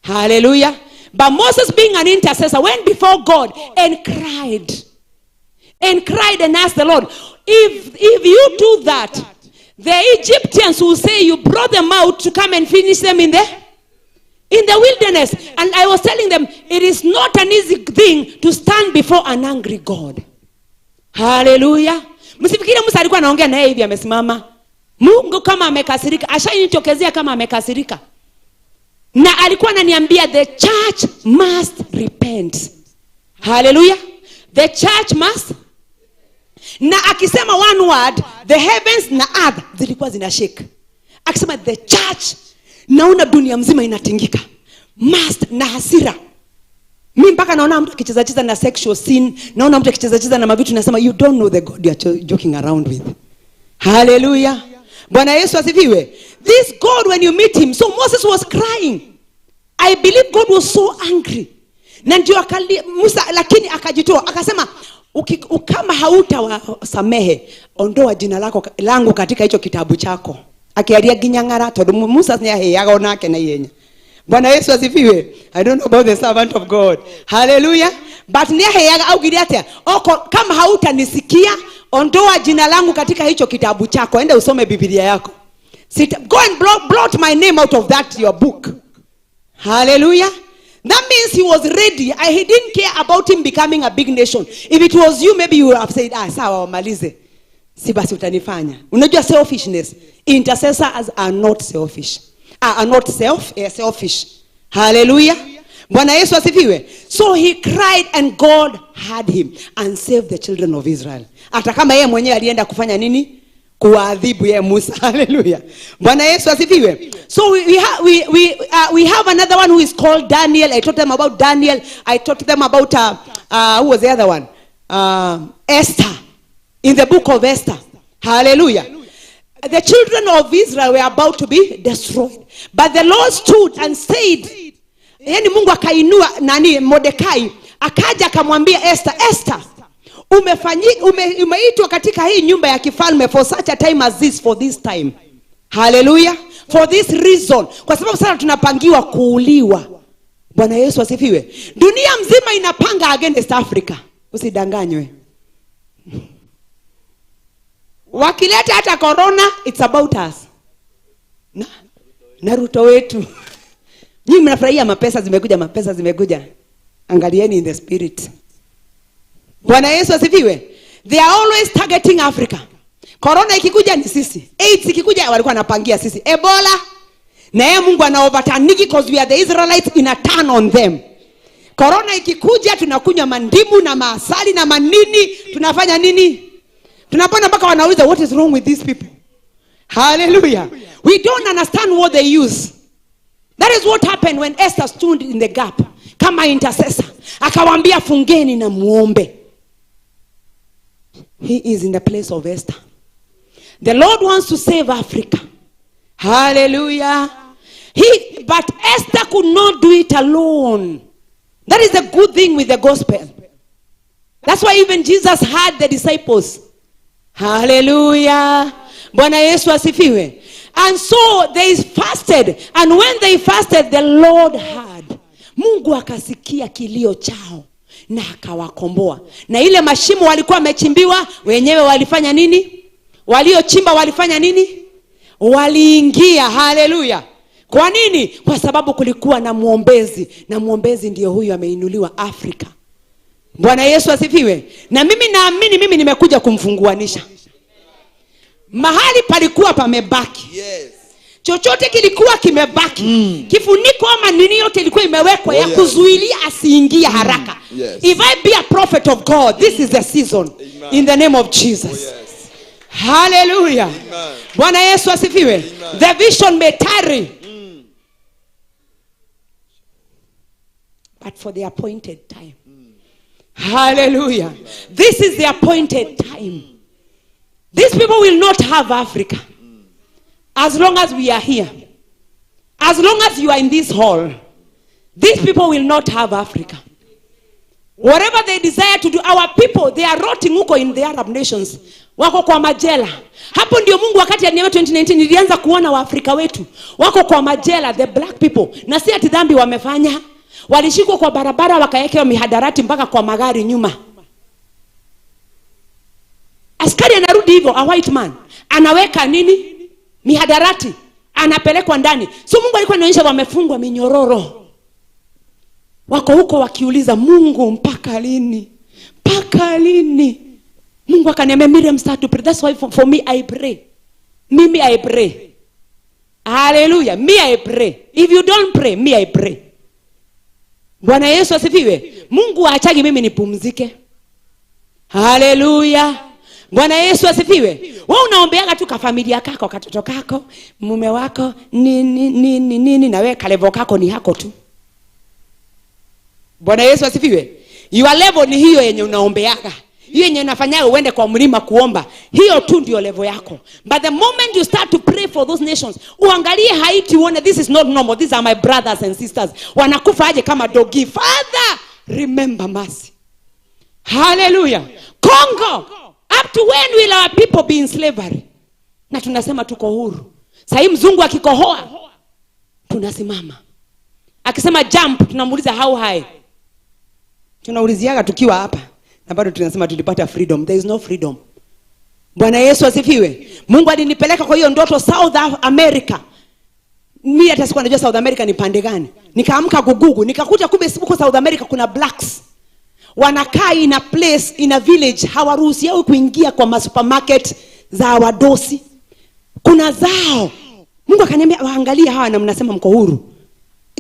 Hallelujah. But Moses, being an intercessor, went before God and cried. And cried and asked the Lord, if you do that, the Egyptians will say you brought them out to come and finish them in the wilderness. And I was telling them, it is not an easy thing to stand before an angry God. Hallelujah. Msifikiri Musa alikuwa anaongea na yeye hivi amesimama. Mungu kama amekasirika, ashainitokezea kama amekasirika. Na alikuwa ananiambia the church must repent. Hallelujah. The church must. Na akisema one word, the heavens na earth zilikuwa zina shake. Akisema the church, naona dunia mzima inatingika. Must na hasira. Mi mpaka naona mtu akicheza cheza na sexual sin, naona mtu akicheza cheza na mavitu, nasema you don't know the God you are joking around with. Hallelujah. Bwana Yesu asifiwe. This God, when you meet him, so Moses was crying. I believe God was so angry. Na ndio akali Musa, lakini akajitoa akasema, kama hautawasamehe, ondoa jina lako langu katika hicho kitabu chako. Akiaria ginyang'ara tondu Musa nĩaheaga onake na ihenya. Bwana Yesu asifiwe. I don't know about the servant of God. Hallelujah. But nĩaheaga augire atia? Oko kama hautanisikia, ondoa jina langu katika hicho kitabu chako. Enda usome Biblia yako. Sita, go and blot my name out of that your book. Hallelujah. That means he was ready. He didn't care about him becoming a big nation. If it was you, maybe you would have said, "Ah, sawa, wamalize. Si basi utanifanya." Unajua selfishness. Intercessors are not selfish. Are not selfish. Hallelujah. Bwana Yesu asifiwe. So he cried and God heard him and saved the children of Israel. Hata kama yeye mwenyewe alienda kufanya nini? Kuadhibu yeye Musa. Hallelujah. Bwana Yesu asifiwe. So we have another one who is called Daniel. I taught them about Daniel. I taught them about who was the other one? Esther. In the book of Esther. Hallelujah. The children of Israel were about to be destroyed. But the Lord stood and said, yani Mungu akainua nani, Mordekai, akaja akamwambia Esther, "Esther, umeitwa katika hii nyumba ya kifalme for such a time as this, for this time." Hallelujah. For this reason. Kwa sababu sasa tunapangiwa kuuliwa. Bwana Yesu asifiwe. Dunia mzima inapanga against Africa. Usidanganywe. Wakileta hata corona, it's about us. Na Ruto wetu. Nyinyi mnafurahia mapesa zimekuja, mapesa zimekuja. Angalieni in the spirit. Bwana Yesu asifiwe. They are always targeting Africa. Corona ikikuja ni sisi. AIDS ikikuja walikuwa wanapangia sisi. Ebola, na yeye Mungu ana overturn because we are the Israelites in a turn on them. Corona ikikuja tunakunywa mandimu na maasali na manini, tunafanya nini? Tunapona mpaka wanauliza, "What is wrong with these people?" Hallelujah. We don't understand what they use. That is what happened when Esther stood in the gap kama intercessor. Akawaambia, "Fungeni na muombe." He is in the place of Esther. The Lord wants to save Africa. Hallelujah. But Esther could not do it alone. That is the good thing with the gospel. That's why even Jesus had the disciples. Hallelujah. Bwana Yesu asifiwe. And so they fasted. And when they fasted, the Lord heard. Mungu akasikia kilio chao na akawakomboa. Na ile mashimo walikuwa wamechimbiwa, wenyewe walifanya nini? Waliochimba walifanya nini? Waliingia. Hallelujah. Kwa nini? Kwa sababu kulikuwa na muombezi, na muombezi ndiyo huyu ameinuliwa Afrika. Bwana Yesu asifiwe. Na mimi naamini mimi nimekuja kumfunguanisha. Mahali palikuwa pamebaki. Yes. Chochote kilikuwa kimebaki. Kifuniko ama nini yote ilikuwa imewekwa ya kuzuilia asiingie haraka. Yes. If I be a prophet of God, this is the season. Amen. In the name of Jesus. Oh, yes. Hallelujah. Amen. Bwana Yesu asifiwe. Amen. The vision may tarry. But for the appointed time. Hallelujah. This is the appointed time. These people will not have Africa. As long as we are here. As long as you are in this hall. These people will not have Africa. Whatever they desire to do, our people, they are rotting huko in the Arab nations. Wako kwa majela. Hapo ndio Mungu wakati ya 2019 nilianza kuona Waafrika wetu. Wako kwa majela, the black people. Na si ati dhambi wamefanya. Walishikwa kwa barabara wakawekewa mihadarati mpaka kwa magari nyuma. Askari anarudi hivyo, a white man. Anaweka nini? Mihadarati. Anapelekwa ndani. So Mungu alikuwa anaonyesha wamefungwa minyororo. Wako huko wakiuliza Mungu mpaka lini? Mpaka lini? Mungu akaniambia Miriam, start to pray. That's why for me I pray. Mimi I pray. Hallelujah. Me I pray. If you don't pray, me I pray. Bwana Yesu asifiwe. Mungu aachagi mimi nipumzike. Hallelujah. Bwana Yesu asifiwe. Wewe unaombeaga tu ka familia kako, katoto kako, mume wako, nini nini nini, na wewe kalevo kako ni hako tu. Bwana Yesu asifiwe. Your level ni hiyo yenye unaombeaga. Hiyo yenye unafanyaga uende kwa mlima kuomba. Hiyo tu ndio level yako. But the moment you start to pray for those nations, uangalie Haiti uone this is not normal. These are my brothers and sisters. Wanakufa aje kama dogi. Father, remember mercy. Hallelujah. Congo, up to when will our people be in slavery? Na tunasema tuko huru. Sasa mzungu akikohoa, tunasimama. Akisema jump, tunamuuliza how high. Tunauliziaga tukiwa hapa. Na bado tunasema tulipata freedom. There is no freedom. Bwana Yesu asifiwe. Mungu alinipeleka kwa hiyo ndoto South America. Mimi hata sikuwa najua South America ni pande gani. Nikaamka gugugu, nikakuta kumbe huko South America kuna blacks. Wanakaa in a place, in a village, hawaruhusiwi kuingia kwa supermarket za wadosi. Kuna zao. Mungu akaniambia waangalie hawa na mnasema mko huru.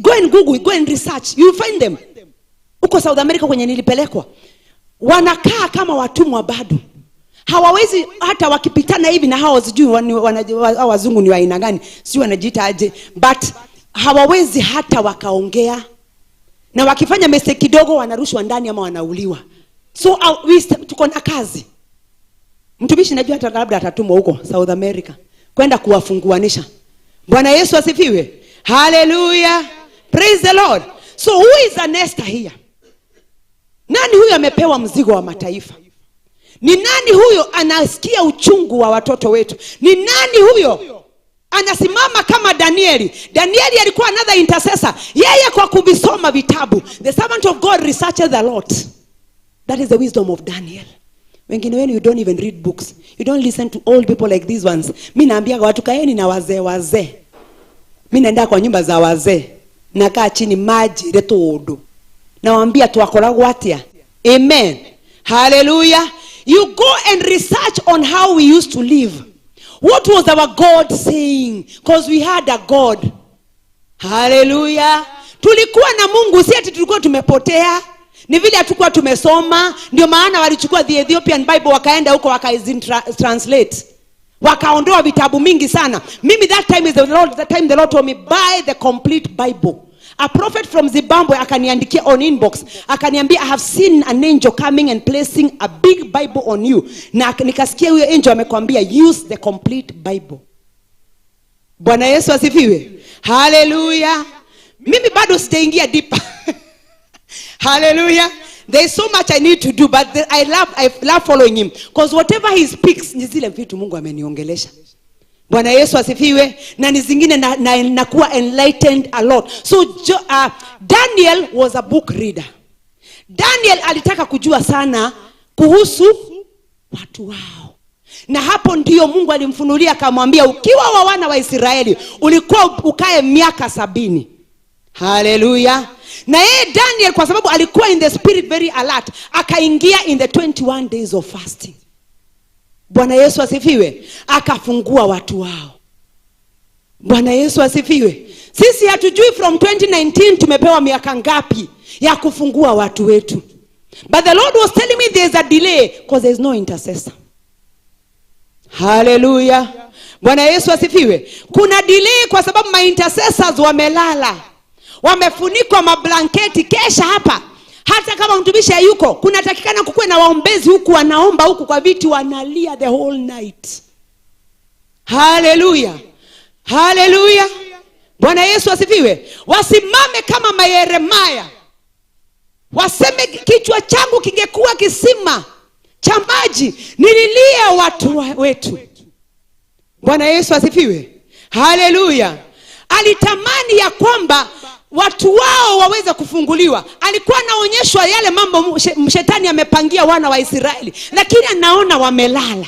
Go and Google, go and research, you will find them. Huko South America kwenye nilipelekwa. Wanakaa kama watumwa bado. Hawawezi hata wakipitana hivi na hao sijui wazungu ni wa aina gani, sijui wanajiita aje, but hawawezi hata wakaongea. Na wakifanya mistake kidogo wanarushwa ndani ama wanauliwa. So tuko na kazi. Mtumishi najua hata labda atatumwa huko South America kwenda kuwafunguanisha. Bwana Yesu asifiwe. Hallelujah. Praise the Lord. So who is an Esther here? Nani huyo amepewa mzigo wa mataifa? Ni nani huyo anasikia uchungu wa watoto wetu? Ni nani huyo anasimama kama Danieli? Danieli alikuwa another intercessor. Yeye kwa kuvisoma vitabu. The servant of God researches a lot. That is the wisdom of Daniel. Wengine wenu you don't even read books. You don't listen to old people like these ones. Mimi naambia watu kaeni na wazee wazee. Mimi naenda kwa nyumba za wazee. Nakaa chini maji leto. Nawaambia twakoragwo atia. Amen. Hallelujah. You go and research on how we used to live. What was our God saying? Because we had a God. Hallelujah. Tulikuwa na Mungu, si ati tulikuwa tumepotea. Ni vile hatukuwa tumesoma. Ndio maana walichukua the Ethiopian Bible wakaenda huko wakaizi-translate. Wakaondoa vitabu mingi sana. Mimi that time is the Lord, that time the Lord told me buy the complete Bible. A prophet from Zimbabwe akaniandikia on inbox, akaniambia, "I have seen an angel coming and placing a big Bible on you, na nikasikia huyo angel amekwambia, 'Use the complete Bible.'" Bwana Yesu asifiwe. Haleluya. Mimi bado sijaingia deeper. Hallelujah. There is so much I need to do, but I love following him because whatever he speaks ni zile vitu Mungu ameniongelesha. Bwana Yesu asifiwe. Na ni zingine nakuwa enlightened a lot. So Daniel was a book reader. Daniel alitaka kujua sana kuhusu watu wao, na hapo ndio Mungu alimfunulia akamwambia, "Ukiwa wa wana wa Israeli ulikuwa ukae miaka 70." Haleluya. Na yeye Daniel, kwa sababu alikuwa in the spirit very alert, akaingia in the 21 days of fasting. Bwana Yesu asifiwe. Akafungua watu wao. Bwana Yesu asifiwe. Sisi hatujui from 2019 tumepewa miaka ngapi ya kufungua watu wetu. But the Lord was telling me there is a delay because there is no intercessor. Haleluya. Bwana Yesu asifiwe. Kuna delay kwa sababu ma intercessors wamelala, wamefunikwa mablanketi. Kesha hapa, hata kama mtumishi hayuko, kunatakikana kukuwe na waombezi huku wanaomba, huku kwa viti wanalia the whole night. Haleluya, haleluya. Bwana Yesu asifiwe. Wasimame kama Mayeremaya, waseme, "Kichwa changu kingekuwa kisima cha maji, nililia watu wetu." Bwana Yesu asifiwe. Haleluya. Alitamani ya kwamba watu wao waweze kufunguliwa. Alikuwa anaonyeshwa yale mambo shetani amepangia wana wa Israeli, lakini anaona wamelala.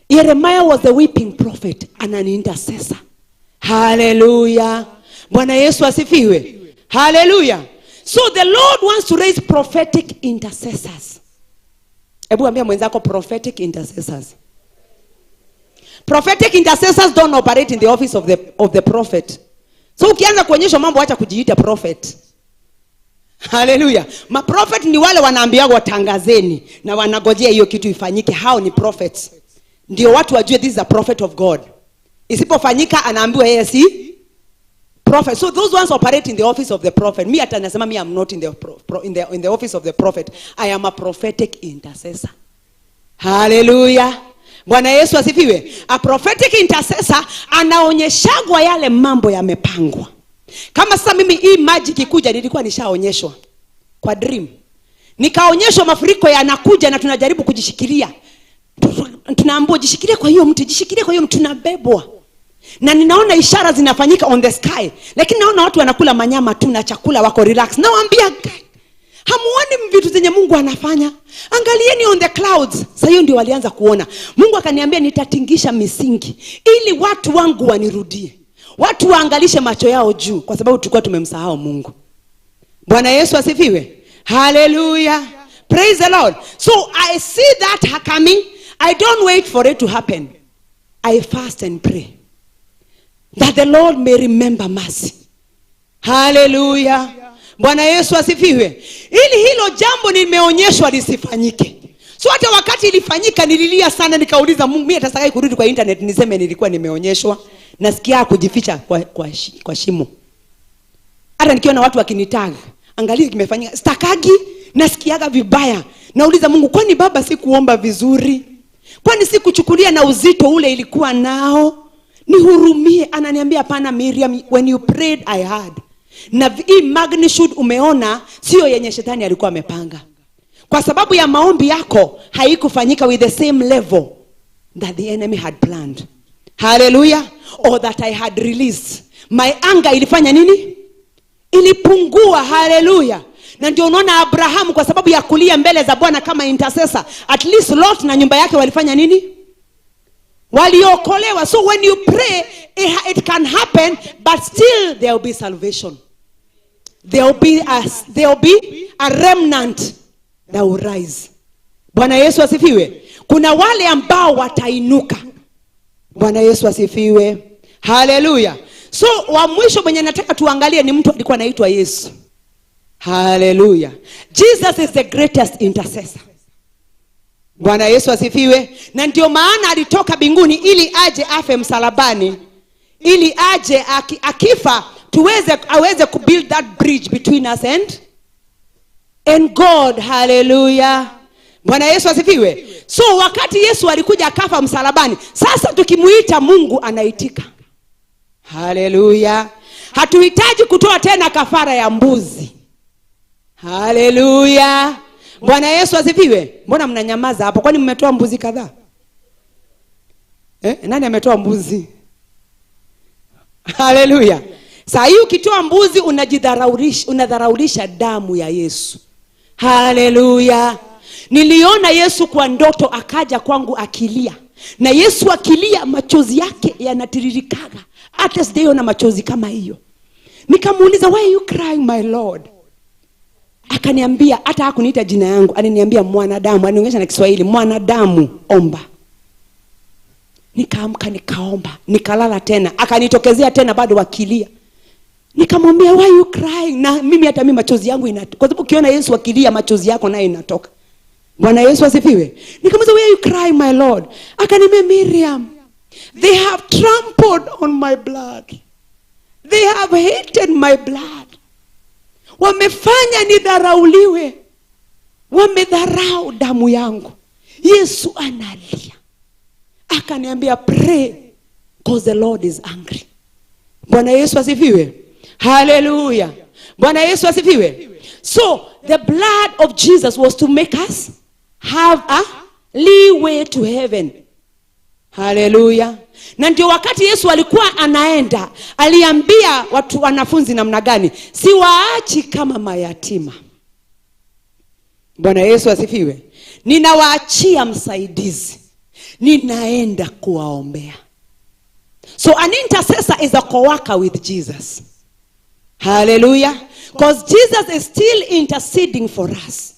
Yeremiah was the weeping prophet and an intercessor. Haleluya. Bwana Yesu asifiwe. Haleluya. So the Lord wants to raise prophetic intercessors. Hebu ambia mwenzako, prophetic intercessors. Prophetic intercessors don't operate in the office of the prophet. So ukianza kuonyeshwa mambo, acha kujiita prophet. Haleluya. Maprophet ni wale wanaambiwa watangazeni na wanagojea hiyo kitu ifanyike. Hao ni prophets. Ndio watu wajue this is a prophet of God. Isipofanyika, anaambiwa yeye si prophet. So those ones operate in the office of the prophet. Me hata nasema me am not in the, pro, pro, in the office of the prophet. I am a prophetic intercessor. Haleluya. Bwana Yesu asifiwe. A prophetic intercessor anaonyeshagwa yale mambo yamepangwa. Kama sasa mimi hii maji ikikuja, nilikuwa nishaonyeshwa kwa dream. Nikaonyeshwa mafuriko yanakuja na tunajaribu kujishikilia. Tunaambiwa, "Jishikilie kwa hiyo mti, jishikilie kwa hiyo mti," tunabebwa. Na ninaona ishara zinafanyika on the sky. Lakini naona watu wanakula manyama tu na chakula, wako relax. Nawaambia, "Hamuoni vitu zenye Mungu anafanya? Angalieni on the clouds." Sasa hiyo ndio walianza kuona. Mungu akaniambia, "Nitatingisha misingi ili watu wangu wanirudie. Watu waangalishe macho yao juu, kwa sababu tulikuwa tumemsahau Mungu." Bwana Yesu asifiwe. Hallelujah. Praise the Lord. So I see that coming. I don't wait for it to happen. I fast and pray that the Lord may remember mercy. Hallelujah. Bwana Yesu asifiwe. Ili hilo jambo nimeonyeshwa lisifanyike. So hata wakati ilifanyika nililia sana, nikauliza Mungu. Mimi hata sitaki kurudi kwa internet niseme nilikuwa nimeonyeshwa. Nasikia kujificha kwa shimo. Hata nikiona watu wakinitag, "Angalia kimefanyika," stakagi, nasikiaga vibaya. Nauliza Mungu, "Kwani Baba sikuomba vizuri? Kwani sikuchukulia na uzito ule ilikuwa nao? Nihurumie." Ananiambia, "Hapana, Miriam, when you prayed I heard. Na hii magnitude umeona sio yenye shetani alikuwa amepanga. Kwa sababu ya maombi yako haikufanyika with the same level that the enemy had planned. Hallelujah. Or that I had released. My anger ilifanya nini? Ilipungua." Haleluya. Na ndio unaona Abrahamu, kwa sababu ya kulia mbele za Bwana kama intercessor, at least Lot na nyumba yake walifanya nini? Waliokolewa. So when you pray, it can happen, but still there will be salvation. There will be a remnant that will rise. Bwana Yesu asifiwe. Kuna wale ambao watainuka. Bwana Yesu asifiwe. Haleluya. So wa mwisho mwenye nataka tuangalie ni mtu alikuwa anaitwa Yesu. Haleluya. Jesus is the greatest intercessor. Bwana Yesu asifiwe. Na ndio maana alitoka mbinguni ili aje afe msalabani, ili aje akifa Tuweze aweze kubuild that bridge between us and God. Hallelujah. Bwana Yesu asifiwe. So wakati Yesu alikuja akafa msalabani, sasa tukimuita Mungu anaitika. Haleluya. Hatuhitaji kutoa tena kafara ya mbuzi. Haleluya. Bwana Yesu asifiwe. Mbona mnanyamaza hapo? Kwani mmetoa mbuzi kadhaa? Nani ametoa mbuzi? Haleluya. Saa hii ukitoa mbuzi unajidharaulisha, unadharaulisha damu ya Yesu. Haleluya. Niliona Yesu kwa ndoto akaja kwangu akilia. Na Yesu akilia machozi yake yanatiririkaga. Hata sijaiona machozi kama hiyo. Nikamuuliza, why are you crying, my Lord? Akaniambia, hata hakuniita jina yangu, aliniambia mwanadamu, alinionyesha na Kiswahili, mwanadamu omba. Nikaamka nikaomba, nikalala tena, akanitokezea tena bado akilia. Nikamwambia, why are you crying? Na mimi hata mimi machozi yangu inatoka. Kwa sababu ukiona Yesu akilia machozi yako nayo inatoka. Bwana Yesu asifiwe. Nikamuuliza, why are you crying, my Lord? Akaniambia, Miriam, they have trampled on my blood. They have hated my blood. Wamefanya nidharauliwe. Wamedharau damu yangu. Yesu analia. Akaniambia, pray because the Lord is angry. Bwana Yesu asifiwe. Hallelujah. Bwana Yesu asifiwe. So the blood of Jesus was to make us have a leeway to heaven. Hallelujah. Na ndio wakati Yesu alikuwa anaenda, aliambia watu wanafunzi namna gani? Siwaachi kama mayatima. Bwana Yesu asifiwe. Ninawaachia msaidizi. Ninaenda kuwaombea. So an intercessor is a co-worker with Jesus. Hallelujah. Because Jesus is still interceding for us.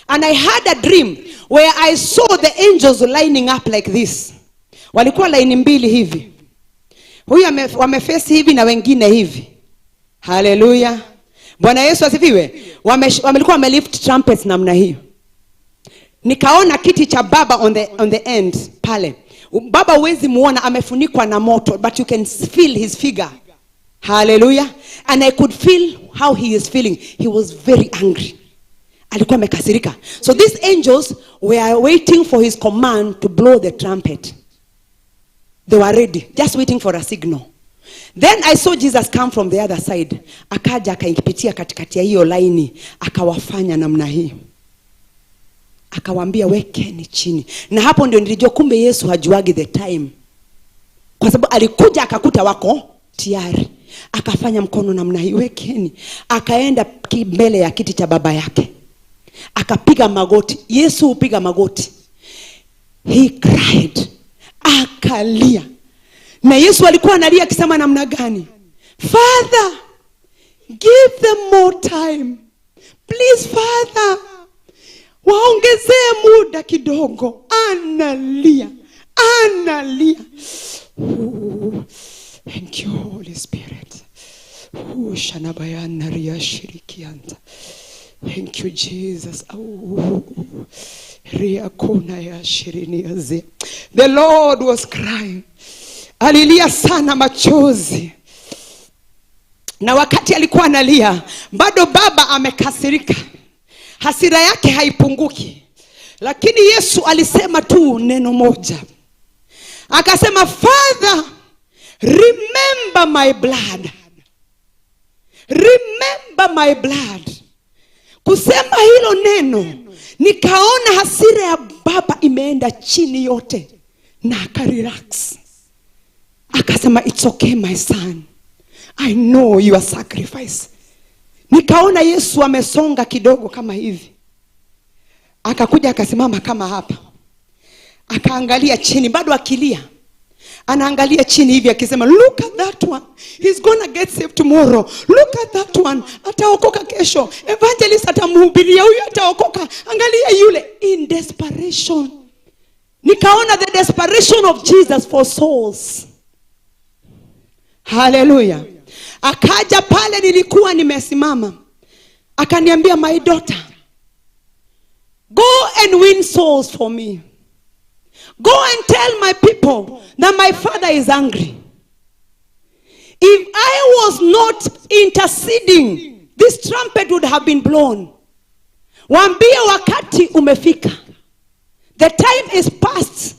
And I had a dream where I saw the angels lining up like this. Walikuwa laini mbili hivi. Huyu wameface hivi na wengine hivi. Hallelujah. Bwana Yesu asifiwe. Wamelikuwa wamelift trumpets namna hiyo. Nikaona kiti cha Baba on the end pale. Baba huwezi muona, amefunikwa na moto, but you can feel his figure. Hallelujah. And I could feel how he is feeling. He was very angry. Alikuwa amekasirika. So these angels were waiting for his command to blow the trumpet. They were ready, just waiting for a signal. Then I saw Jesus come from the other side. Akaja akaipitia katikati ya hiyo laini, akawafanya namna hii. Akawaambia, wekeni chini. Na hapo ndio nilijua kumbe Yesu hajuagi the time. Kwa sababu alikuja akakuta wako tayari. Akafanya mkono namna hii, wekeni. Akaenda mbele ya kiti cha Baba yake. Akapiga magoti. Yesu hupiga magoti. He cried. Akalia. Na Yesu alikuwa analia akisema namna gani? Father, give them more time. Please, Father, waongezee muda kidogo. Analia. Analia. Ooh, thank you, Holy Spirit. Ooh, shanabayana ria shirikianta. Thank you, Jesus. Oh, ria kona ya shirini yaze. The Lord was crying. Alilia sana machozi. Na wakati alikuwa analia, bado Baba amekasirika. Hasira yake haipunguki. Lakini Yesu alisema tu neno moja. Akasema, Father, remember my blood. Remember my blood. Kusema hilo neno, nikaona hasira ya Baba imeenda chini yote na akarelax. Akasema, it's okay, my son. I know your sacrifice. Nikaona Yesu amesonga kidogo kama hivi. Akakuja akasimama kama hapa. Akaangalia chini bado akilia. Anaangalia chini hivi akisema, look at that one. He's gonna get saved tomorrow. Look at that one. Ataokoka kesho. Evangelist atamhubiria huyu, ataokoka. Angalia yule. In desperation. Nikaona the desperation of Jesus for souls. Hallelujah. Akaja pale nilikuwa nimesimama. Akaniambia, my daughter, go and win souls for me. Go and tell my people that my father is angry. If I was not interceding, this trumpet would have been blown. Waambie wakati umefika. The time is past.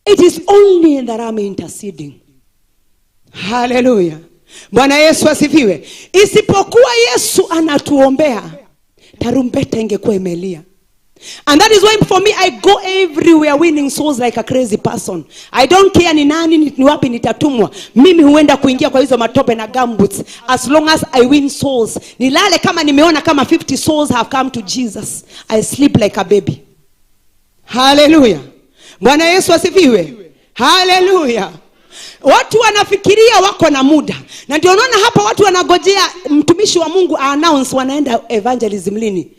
It is only that I'm interceding. Hallelujah. Bwana Yesu asifiwe. Isipokuwa Yesu anatuombea, tarumbeta ingekuwa imelia. And that is why for me I go everywhere winning souls like a crazy person. I don't care ni nani, ni wapi nitatumwa. Mimi huenda kuingia kwa hizo matope na gumboots as long as I win souls. Nilale kama nimeona kama 50 souls have come to Jesus. I sleep like a baby. Hallelujah. Bwana Yesu asifiwe. Hallelujah. Watu wanafikiria wako na muda. Na ndio unaona hapa watu wanagojea mtumishi wa Mungu announce wanaenda evangelism lini.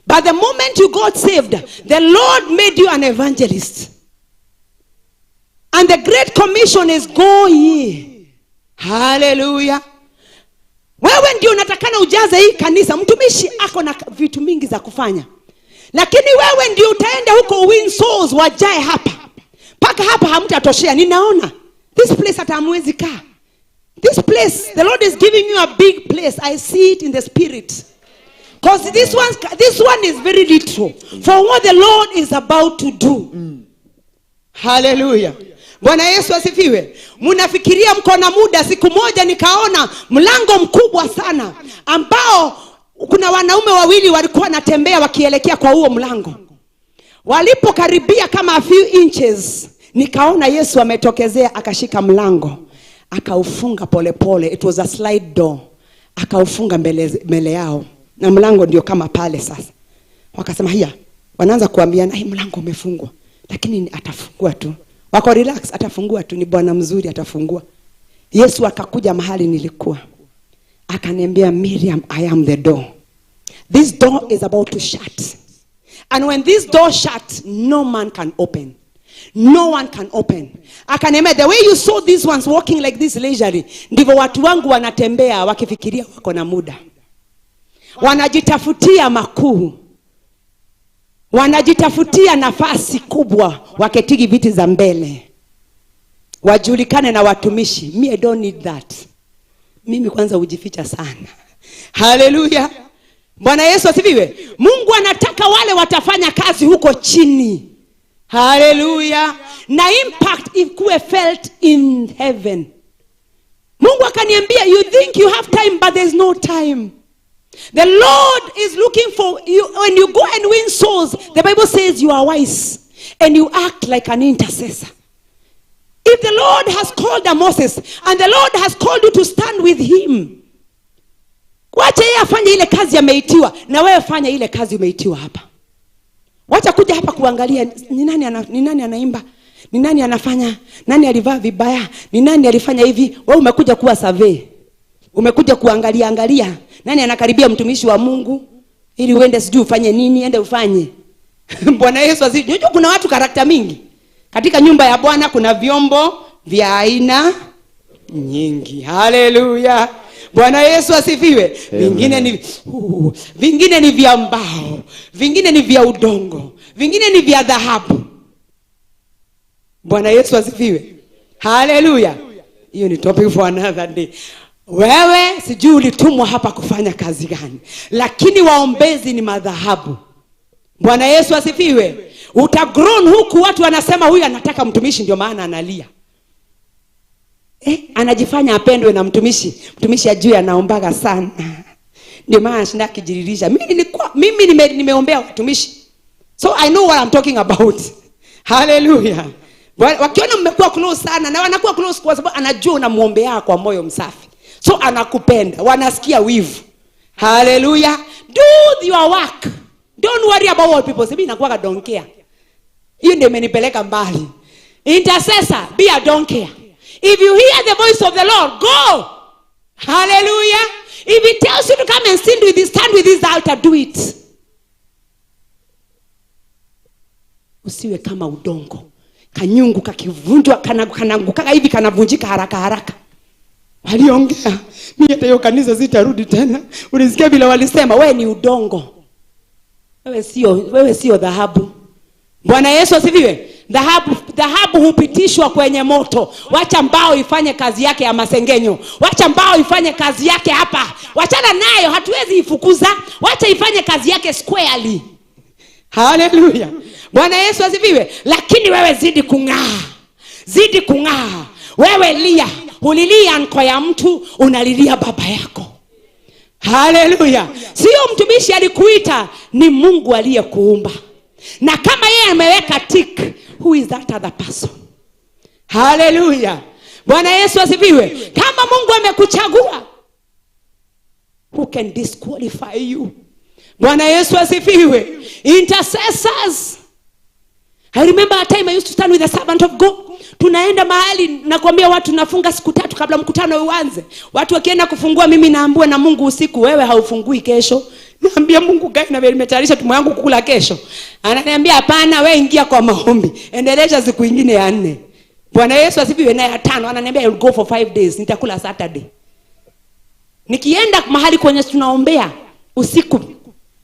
But the moment you got saved, the Lord made you an evangelist. And the Great Commission is go ye. Hallelujah. Wewe ndio unatakana ujaze hii kanisa. Mtumishi ako na vitu mingi za kufanya. Lakini wewe ndio utaenda huko win souls wajae hapa. Paka hapa hamtatoshea. Ninaona this place hata hamwezi kaa. This place, the Lord is giving you a big place. I see it in the spirit. Because this one is very little for what the Lord is about to do. Hallelujah. Bwana Yesu asifiwe. Mnafikiria mko na muda. Siku moja nikaona mlango mkubwa sana ambao kuna wanaume wawili walikuwa wanatembea wakielekea kwa huo mlango. Walipokaribia kama a few inches, nikaona Yesu ametokezea akashika mlango, akaufunga polepole. It was a slide door. Akaufunga mbele yao. Na mlango ndio kama pale sasa. Wakasema hiya, wanaanza kuambiana, hii mlango umefungwa, lakini atafungua tu. Wako relax, atafungua tu, ni Bwana mzuri atafungua. Yesu akakuja mahali nilikuwa. Akaniambia, Miriam, I am the door. This door is about to shut. And when this door shut, no man can open. No one can open. Akaniambia, the way you saw these ones walking like this leisurely, ndivyo watu wangu wanatembea wakifikiria wako na muda. Wanajitafutia makuu. Wanajitafutia nafasi kubwa, waketigi viti za mbele. Wajulikane na watumishi. Me, I don't need that. Mimi kwanza hujificha sana. Hallelujah. Bwana Yesu asifiwe. Mungu anataka wale watafanya kazi huko chini. Hallelujah. Na impact ikuwe felt in heaven. Mungu akaniambia, you think you have time, but there's no time. The Lord is looking for you. When you go and win souls, the Bible says you are wise and you act like an intercessor. If the Lord has called a Moses and the Lord has called you to stand with him, wacha yeye afanye ile kazi ameitiwa, na wewe fanya ile kazi umeitiwa hapa. Wacha kuja hapa kuangalia ni nani anaimba, ni nani anafanya, nani alivaa vibaya, ni nani alifanya hivi. Wewe umekuja kuwa survey. Umekuja kuangalia angalia nani anakaribia mtumishi wa Mungu ili uende sijui ufanye nini, ende ufanye. Bwana Yesu asifiwe. Unajua kuna watu karakta mingi. Katika nyumba ya Bwana kuna vyombo vya aina nyingi. Haleluya. Bwana Yesu asifiwe. Vingine ni vya mbao, vingine ni vya udongo, vingine ni vya dhahabu. Bwana Yesu asifiwe. Haleluya. Hiyo ni topic for another day. Wewe sijui ulitumwa hapa kufanya kazi gani, lakini waombezi ni madhahabu. Bwana Yesu asifiwe. Utagrown huku watu wanasema huyu anataka mtumishi ndio maana analia. Anajifanya apendwe na mtumishi. Mtumishi ajui anaombaga sana. Ndio maana anashinda akijiririsha. Mimi nimeombea watumishi. So I know what I'm talking about. Hallelujah. Wakiona mmekuwa close sana, na wanakuwa close kwa sababu anajua unamuombea kwa moyo msafi. So anakupenda, wanasikia wivu. Hallelujah. Do your work. Don't worry about what people say. Mimi nakuwa don't care. Hiyo ndio imenipeleka mbali. Intercessor, be a don't care. If you hear the voice of the Lord, go. Hallelujah. If he tells you to come and stand with this altar, do it. Usiwe kama udongo. Kanyungu kakivunjwa, kananguka hivi, kanavunjika haraka haraka. Waliongea, mimi hata hiyo kanisa sitarudi tena. Ulisikia vile walisema, wewe ni udongo. Wewe sio dhahabu. Bwana Yesu asifiwe. Dhahabu, dhahabu hupitishwa kwenye moto. Wacha mbao ifanye kazi yake ya masengenyo, wacha mbao ifanye kazi yake hapa. Wachana nayo, hatuwezi ifukuza. Wacha ifanye kazi yake squarely. Haleluya, Bwana Yesu asifiwe. Lakini wewe zidi kung'aa, zidi kung'aa. Wewe lia, hulilia nko ya mtu, unalilia baba yako. Haleluya! Sio mtumishi alikuita, ni Mungu aliyekuumba. Na kama yeye ameweka tick, who is that other person? Haleluya, Bwana Yesu asifiwe. Kama Mungu amekuchagua, who can disqualify you? Bwana Yesu asifiwe. Intercessors, I remember a time I used to stand with the servant of God. Tunaenda mahali, nakwambia watu nafunga siku 3 kabla mkutano uanze. Watu wakienda kufungua, mimi naambiwa na Mungu usiku, wewe haufungui kesho. Naambia Mungu gani na nimetayarisha tumbo yangu kukula kesho. Ananiambia hapana, wewe ingia kwa maombi. Endelesha siku nyingine ya 4. Bwana Yesu asifiwe. Na ya 5 ananiambia you'll go for 5 days, nitakula Saturday. Nikienda mahali kwenye tunaombea usiku,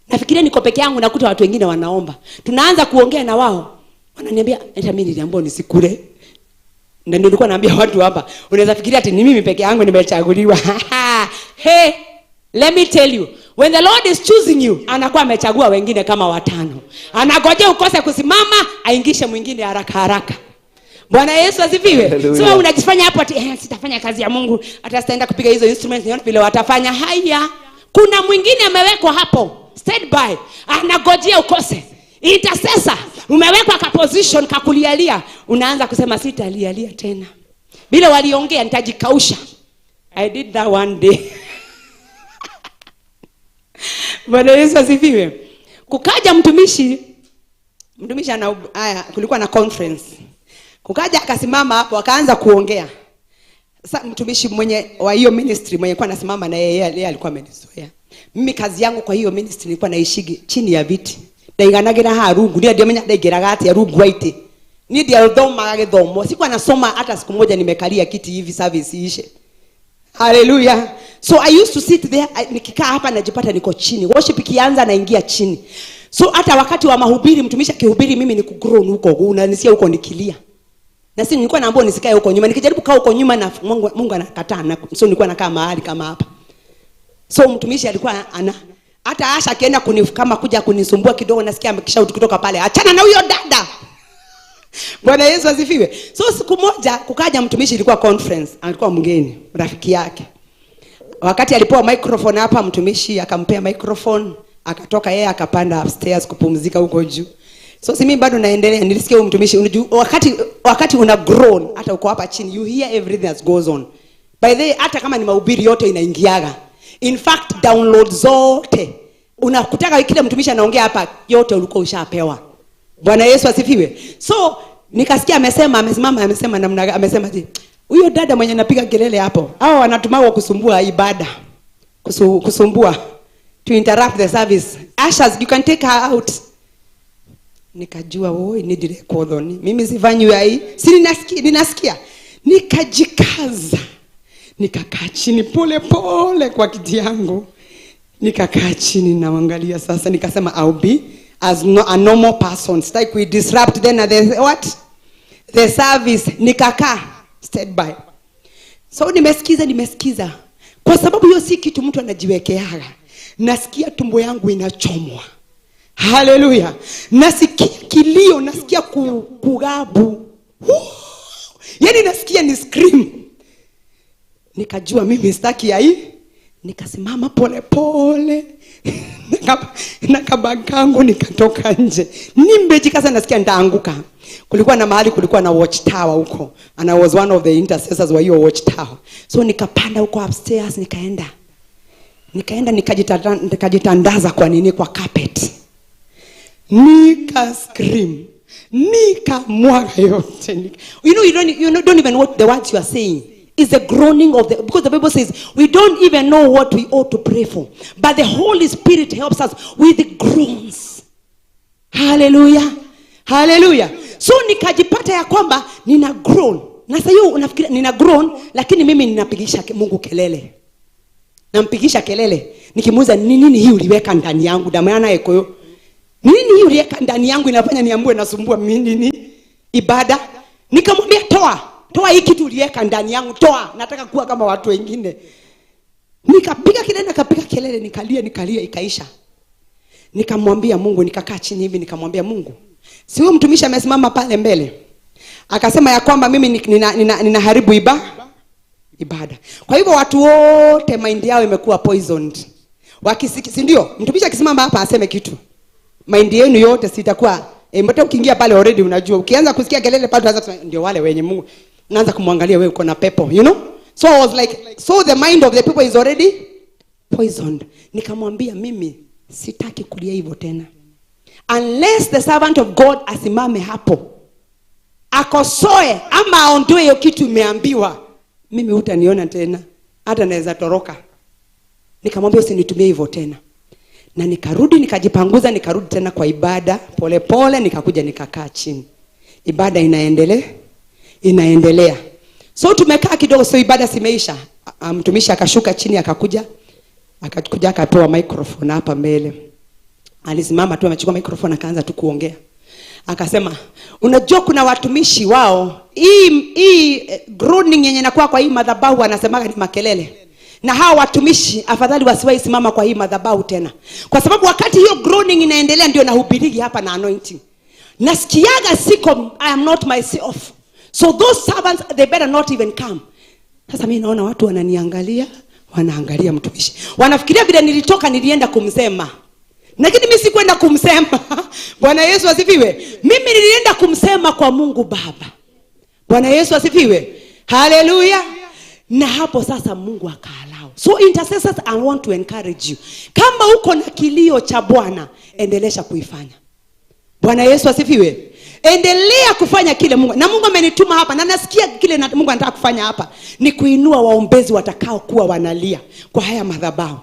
nafikiria niko peke yangu, nakuta watu wengine wanaomba. Tunaanza kuongea na wao. Wananiambia hata mimi niliambiwa nisikule. Na ndio nilikuwa naambia watu hapa, unaweza fikiria ati ni mimi peke yangu nimechaguliwa. Hey, let me tell you, when the Lord is choosing you, anakuwa amechagua wengine kama 5. Anagojea ukose kusimama, aingishe mwingine haraka haraka. Bwana Yesu asifiwe. So unajifanya hapo ati sitafanya kazi ya Mungu, hata sitaenda kupiga hizo instruments, nione vile watafanya. Haya, kuna mwingine amewekwa hapo, stand by, anagojea ukose. Intercessor, umewekwa ka position kakulialia, unaanza kusema sitalialia tena. Bila waliongea nitajikausha. I did that one day. Bwana Yesu asifiwe. Kukaja mtumishi ana haya, kulikuwa na conference. Kukaja akasimama hapo akaanza kuongea. Sasa mtumishi mwenye wa hiyo ministry mwenye alikuwa anasimama na yeye alikuwa amenizoea. Mimi kazi yangu kwa hiyo ministry nilikuwa naishigi chini ya viti. Ndaiganagira ha rungu, ndio ndio menya ndaigeraga ati rungu waite. Ni ndio thoma githomo. Sikuwa nasoma hata siku moja nimekalia kiti hivi service ishe. Hallelujah. So I used to sit there, nikikaa hapa najipata niko chini. Worship ikianza naingia chini. So hata wakati wa mahubiri mtumishi akihubiri mimi ni kugroan huko, unanisikia huko nikilia. Na si nilikuwa naambiwa nisikae huko nyuma. Nikijaribu kukaa huko nyuma na Mungu anakataa. Na so nilikuwa nakaa mahali kama hapa. So mtumishi alikuwa ana hata Asha akienda kama kuja kunisumbua kidogo nasikia amekishout kutoka pale, achana na huyo dada. Bwana Yesu asifiwe. So siku moja kukaja mtumishi, ilikuwa conference, alikuwa mgeni, rafiki yake. Wakati alipewa microphone hapa, mtumishi akampea microphone, akatoka yeye akapanda upstairs kupumzika huko juu. So si mimi bado naendelea, nilisikia huyo mtumishi, unajua wakati una grown hata uko hapa chini, you hear everything that goes on. By the way, hata kama ni mahubiri yote inaingiaga. In fact, download zote. Unakutaka kile mtumishi anaongea hapa yote ulikuwa ushapewa. Bwana Yesu asifiwe. So nikasikia amesema, amesimama amesema namna, amesema ati huyo dada mwenye anapiga kelele hapo, hao wanatumawa kusumbua ibada. Kusumbua to interrupt the service. Ushers, you can take her out. Nikajua oi ni dire kodhoni. Mimi sifanyi hii. Si ninasikia. Nikajikaza. Nikakaa chini pole pole kwa kiti yangu. Nikakaa chini naangalia sasa, nikasema I'll be as no, a normal person. Sitaki ku disrupt then the what? The service. Nikakaa stand by. So nimesikiza. Kwa sababu hiyo si kitu mtu anajiwekeaga. Nasikia tumbo yangu inachomwa. Hallelujah. Nasikia kilio, nasikia kugabu. Yaani nasikia ni scream. Nikajua mimi sitaki hii. Nikasimama pole pole. Na kabakangu nikatoka nje. Nimejikaza nasikia nitaanguka. Kulikuwa na mahali kulikuwa na watch tower huko. And I was one of the intercessors wa hiyo watch tower. So nikapanda huko upstairs nikaenda. Nikaenda nikajitandaza kwa nini, kwa carpet. Nika scream. Nika mwaga yote. You know, you don't even know what the words you are saying. Is the groaning of the, because the Bible says we don't even know what we ought to pray for, but the Holy Spirit helps us with the groans. Hallelujah, hallelujah. So nikajipata ya kwamba nina groan, na sasa hiyo unafikiria nina groan, lakini mimi ninapigisha Mungu kelele, nampigisha kelele nikimuuliza ni nini hii uliweka ndani yangu, damu yana ekoyo, nini hii uliweka ndani yangu inafanya niambue nasumbua mimi nini? Ibada. Nikamwambia toa, toa hii kitu uliweka ndani yangu, toa, nataka kuwa kama watu wengine. Nikapiga kelele, nikapiga kelele, nikalia, nikalia, ikaisha. Nikamwambia Mungu, nikakaa chini hivi nikamwambia Mungu, si huyo mtumishi amesimama pale mbele akasema ya kwamba mimi ninaharibu ibada. Kwa hivyo watu wote mind yao imekuwa poisoned. Wakisiki, si ndio? Mtumishi akisimama hapa aseme kitu, mind yenu yote sitakuwa mbona ukiingia pale already unajua. Ukianza kusikia kelele pale unaanza kusema ndio wale wenye Mungu. Unaanza kumwangalia wewe uko na pepo, you know? So I was like, so the mind of the people is already poisoned. Nikamwambia mimi sitaki kulia hivyo tena. Unless the servant of God asimame hapo akosoe ama aondoe hiyo kitu imeambiwa, mimi hutaniona tena, hata naweza toroka. Nikamwambia usinitumie hivyo tena. Na nikarudi nikajipanguza, nikarudi tena kwa ibada pole pole, nikakuja nikakaa chini. Ibada inaendelea. So tumekaa kidogo, so ibada simeisha. Mtumishi akashuka chini akakuja akapewa microphone hapa mbele. Alisimama tu amechukua microphone akaanza tu kuongea. Akasema, unajua kuna watumishi wao hii groaning yenye inakuwa kwa hii madhabahu wanasemaga ni makelele. Na hawa watumishi afadhali wasiwahi simama kwa hii madhabahu tena. Kwa sababu wakati hiyo groaning inaendelea ndio nahubirigi hapa na anointing. Nasikiaga siko, I am not myself. So those servants, they better not even come. Sasa mimi naona watu wananiangalia, wanaangalia mtumishi. Wanafikiria vile nilitoka nilienda kumsema. Lakini mimi sikwenda kumsema. Bwana Yesu asifiwe. Mimi nilienda kumsema kwa Mungu Baba. Bwana Yesu asifiwe. Hallelujah. Na hapo sasa Mungu akaallow. So intercessors, I want to encourage you. Kama uko na kilio cha Bwana, endelesha kuifanya. Bwana Yesu asifiwe. Endelea kufanya kile Mungu. Na Mungu amenituma hapa na nasikia kile Mungu anataka kufanya hapa ni kuinua waombezi watakao kuwa wanalia kwa haya madhabahu.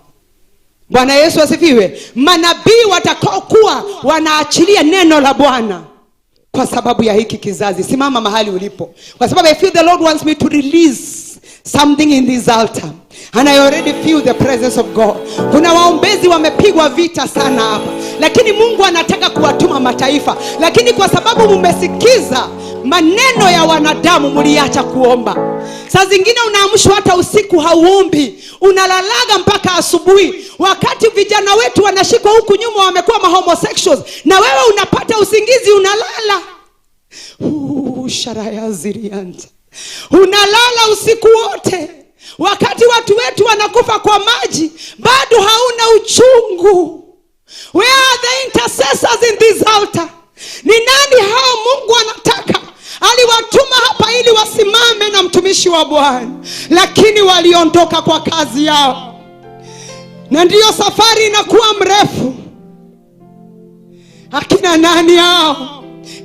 Bwana Yesu asifiwe. Manabii watakao kuwa wanaachilia neno la Bwana kwa sababu ya hiki kizazi. Simama mahali ulipo. Kwa sababu I feel the Lord wants me to release something in this altar. And I already feel the presence of God. Kuna waombezi wamepigwa vita sana hapa, lakini Mungu anataka kuwatuma mataifa. Lakini kwa sababu mmesikiza maneno ya wanadamu, mliacha kuomba. Saa zingine unaamshwa hata usiku hauombi, unalalaga mpaka asubuhi. Wakati vijana wetu wanashikwa huku nyuma wamekuwa ma homosexuals, na wewe unapata usingizi unalala. Sharaya zirianta. Unalala usiku wote. Wakati watu wetu wanakufa kwa maji, bado hauna uchungu. Where are the intercessors in this altar? Ni nani hao Mungu anataka? Aliwatuma hapa ili wasimame na mtumishi wa Bwana, lakini waliondoka kwa kazi yao. Na ndiyo safari inakuwa mrefu. Akina nani hao?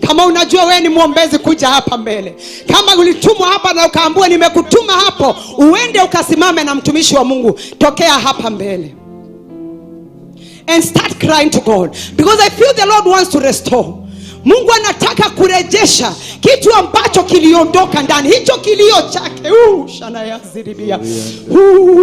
Kama unajua wewe ni mwombezi, kuja hapa mbele. Kama ulitumwa hapa na ukaambiwa nimekutuma hapo, uende ukasimame na mtumishi wa Mungu, tokea hapa mbele. And start crying to God. Because I feel the Lord wants to restore. Mungu anataka kurejesha kitu ambacho kiliondoka ndani. Hicho kilio chake. Shanaya ziribia.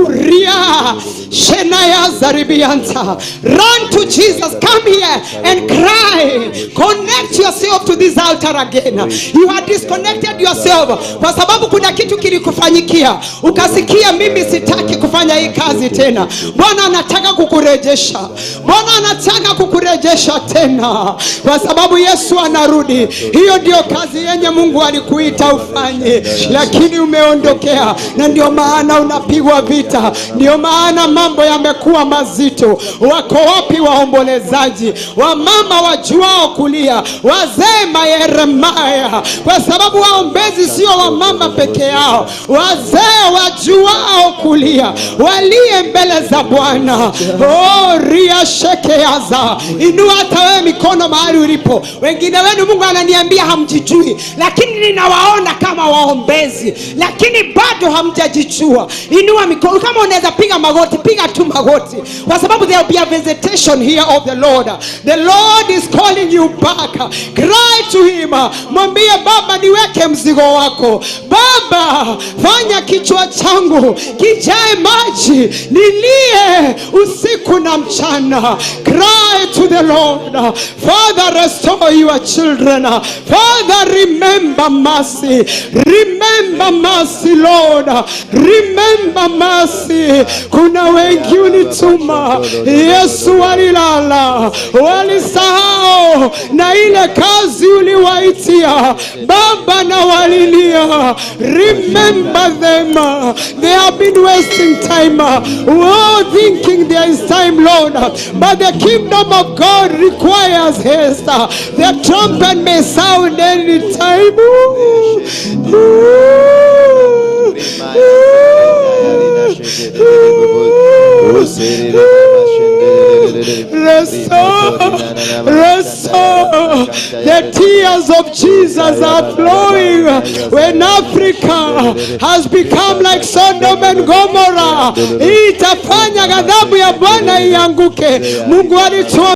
Ria. Shenaya zaribianta. Run to Jesus. Come here and cry. Connect yourself to this altar again. You are disconnected yourself. Kwa sababu kuna kitu kilikufanyikia. Ukasikia mimi sitaki kufanya hii kazi tena. Bwana anataka kukurejesha. Bwana anataka kukurejesha tena. Kwa sababu Yesu anarudi. Hiyo ndio kazi yenye Mungu alikuita ufanye, lakini umeondokea, na ndio maana unapigwa vita, ndio maana mambo yamekuwa mazito. Wako wapi waombolezaji, wamama wajuao kulia, wazee Yeremia? Kwa sababu waombezi sio wamama peke yao, wazee wajuao kulia, walie mbele za Bwana. Oh, ria shekeaza. Inua hata wewe mikono mahali ulipo. Wengine wenu Mungu ananiambia hamjijui, lakini ninawaona kama waombezi, lakini bado hamjajijua. Inua mikono. Kama unaweza piga magoti, piga tu magoti, kwa sababu there will be a visitation here of the Lord. The Lord is calling you back. Cry to him. Mwambie Baba, niweke mzigo wako. Baba, fanya kichwa changu kijae maji, nilie usiku na mchana. Cry to the Lord. Father, restore your children. Father, remember Remember mercy. Remember mercy, Lord. Remember mercy. Kuna wengi ulituma Yesu, walilala, walisahau na ile kazi uliwaitia Baba, na walilia. Remember them. They have been wasting time, oh, thinking there is time, Lord. But the kingdom of God requires haste. The trumpet may sound any time. Ooh. Ooh. Ooh. Restore, restore. The tears of Jesus are flowing when Africa has become like Sodom and Gomorrah. Itafanya ghadhabu ya Bwana ianguke. Mungu alitoa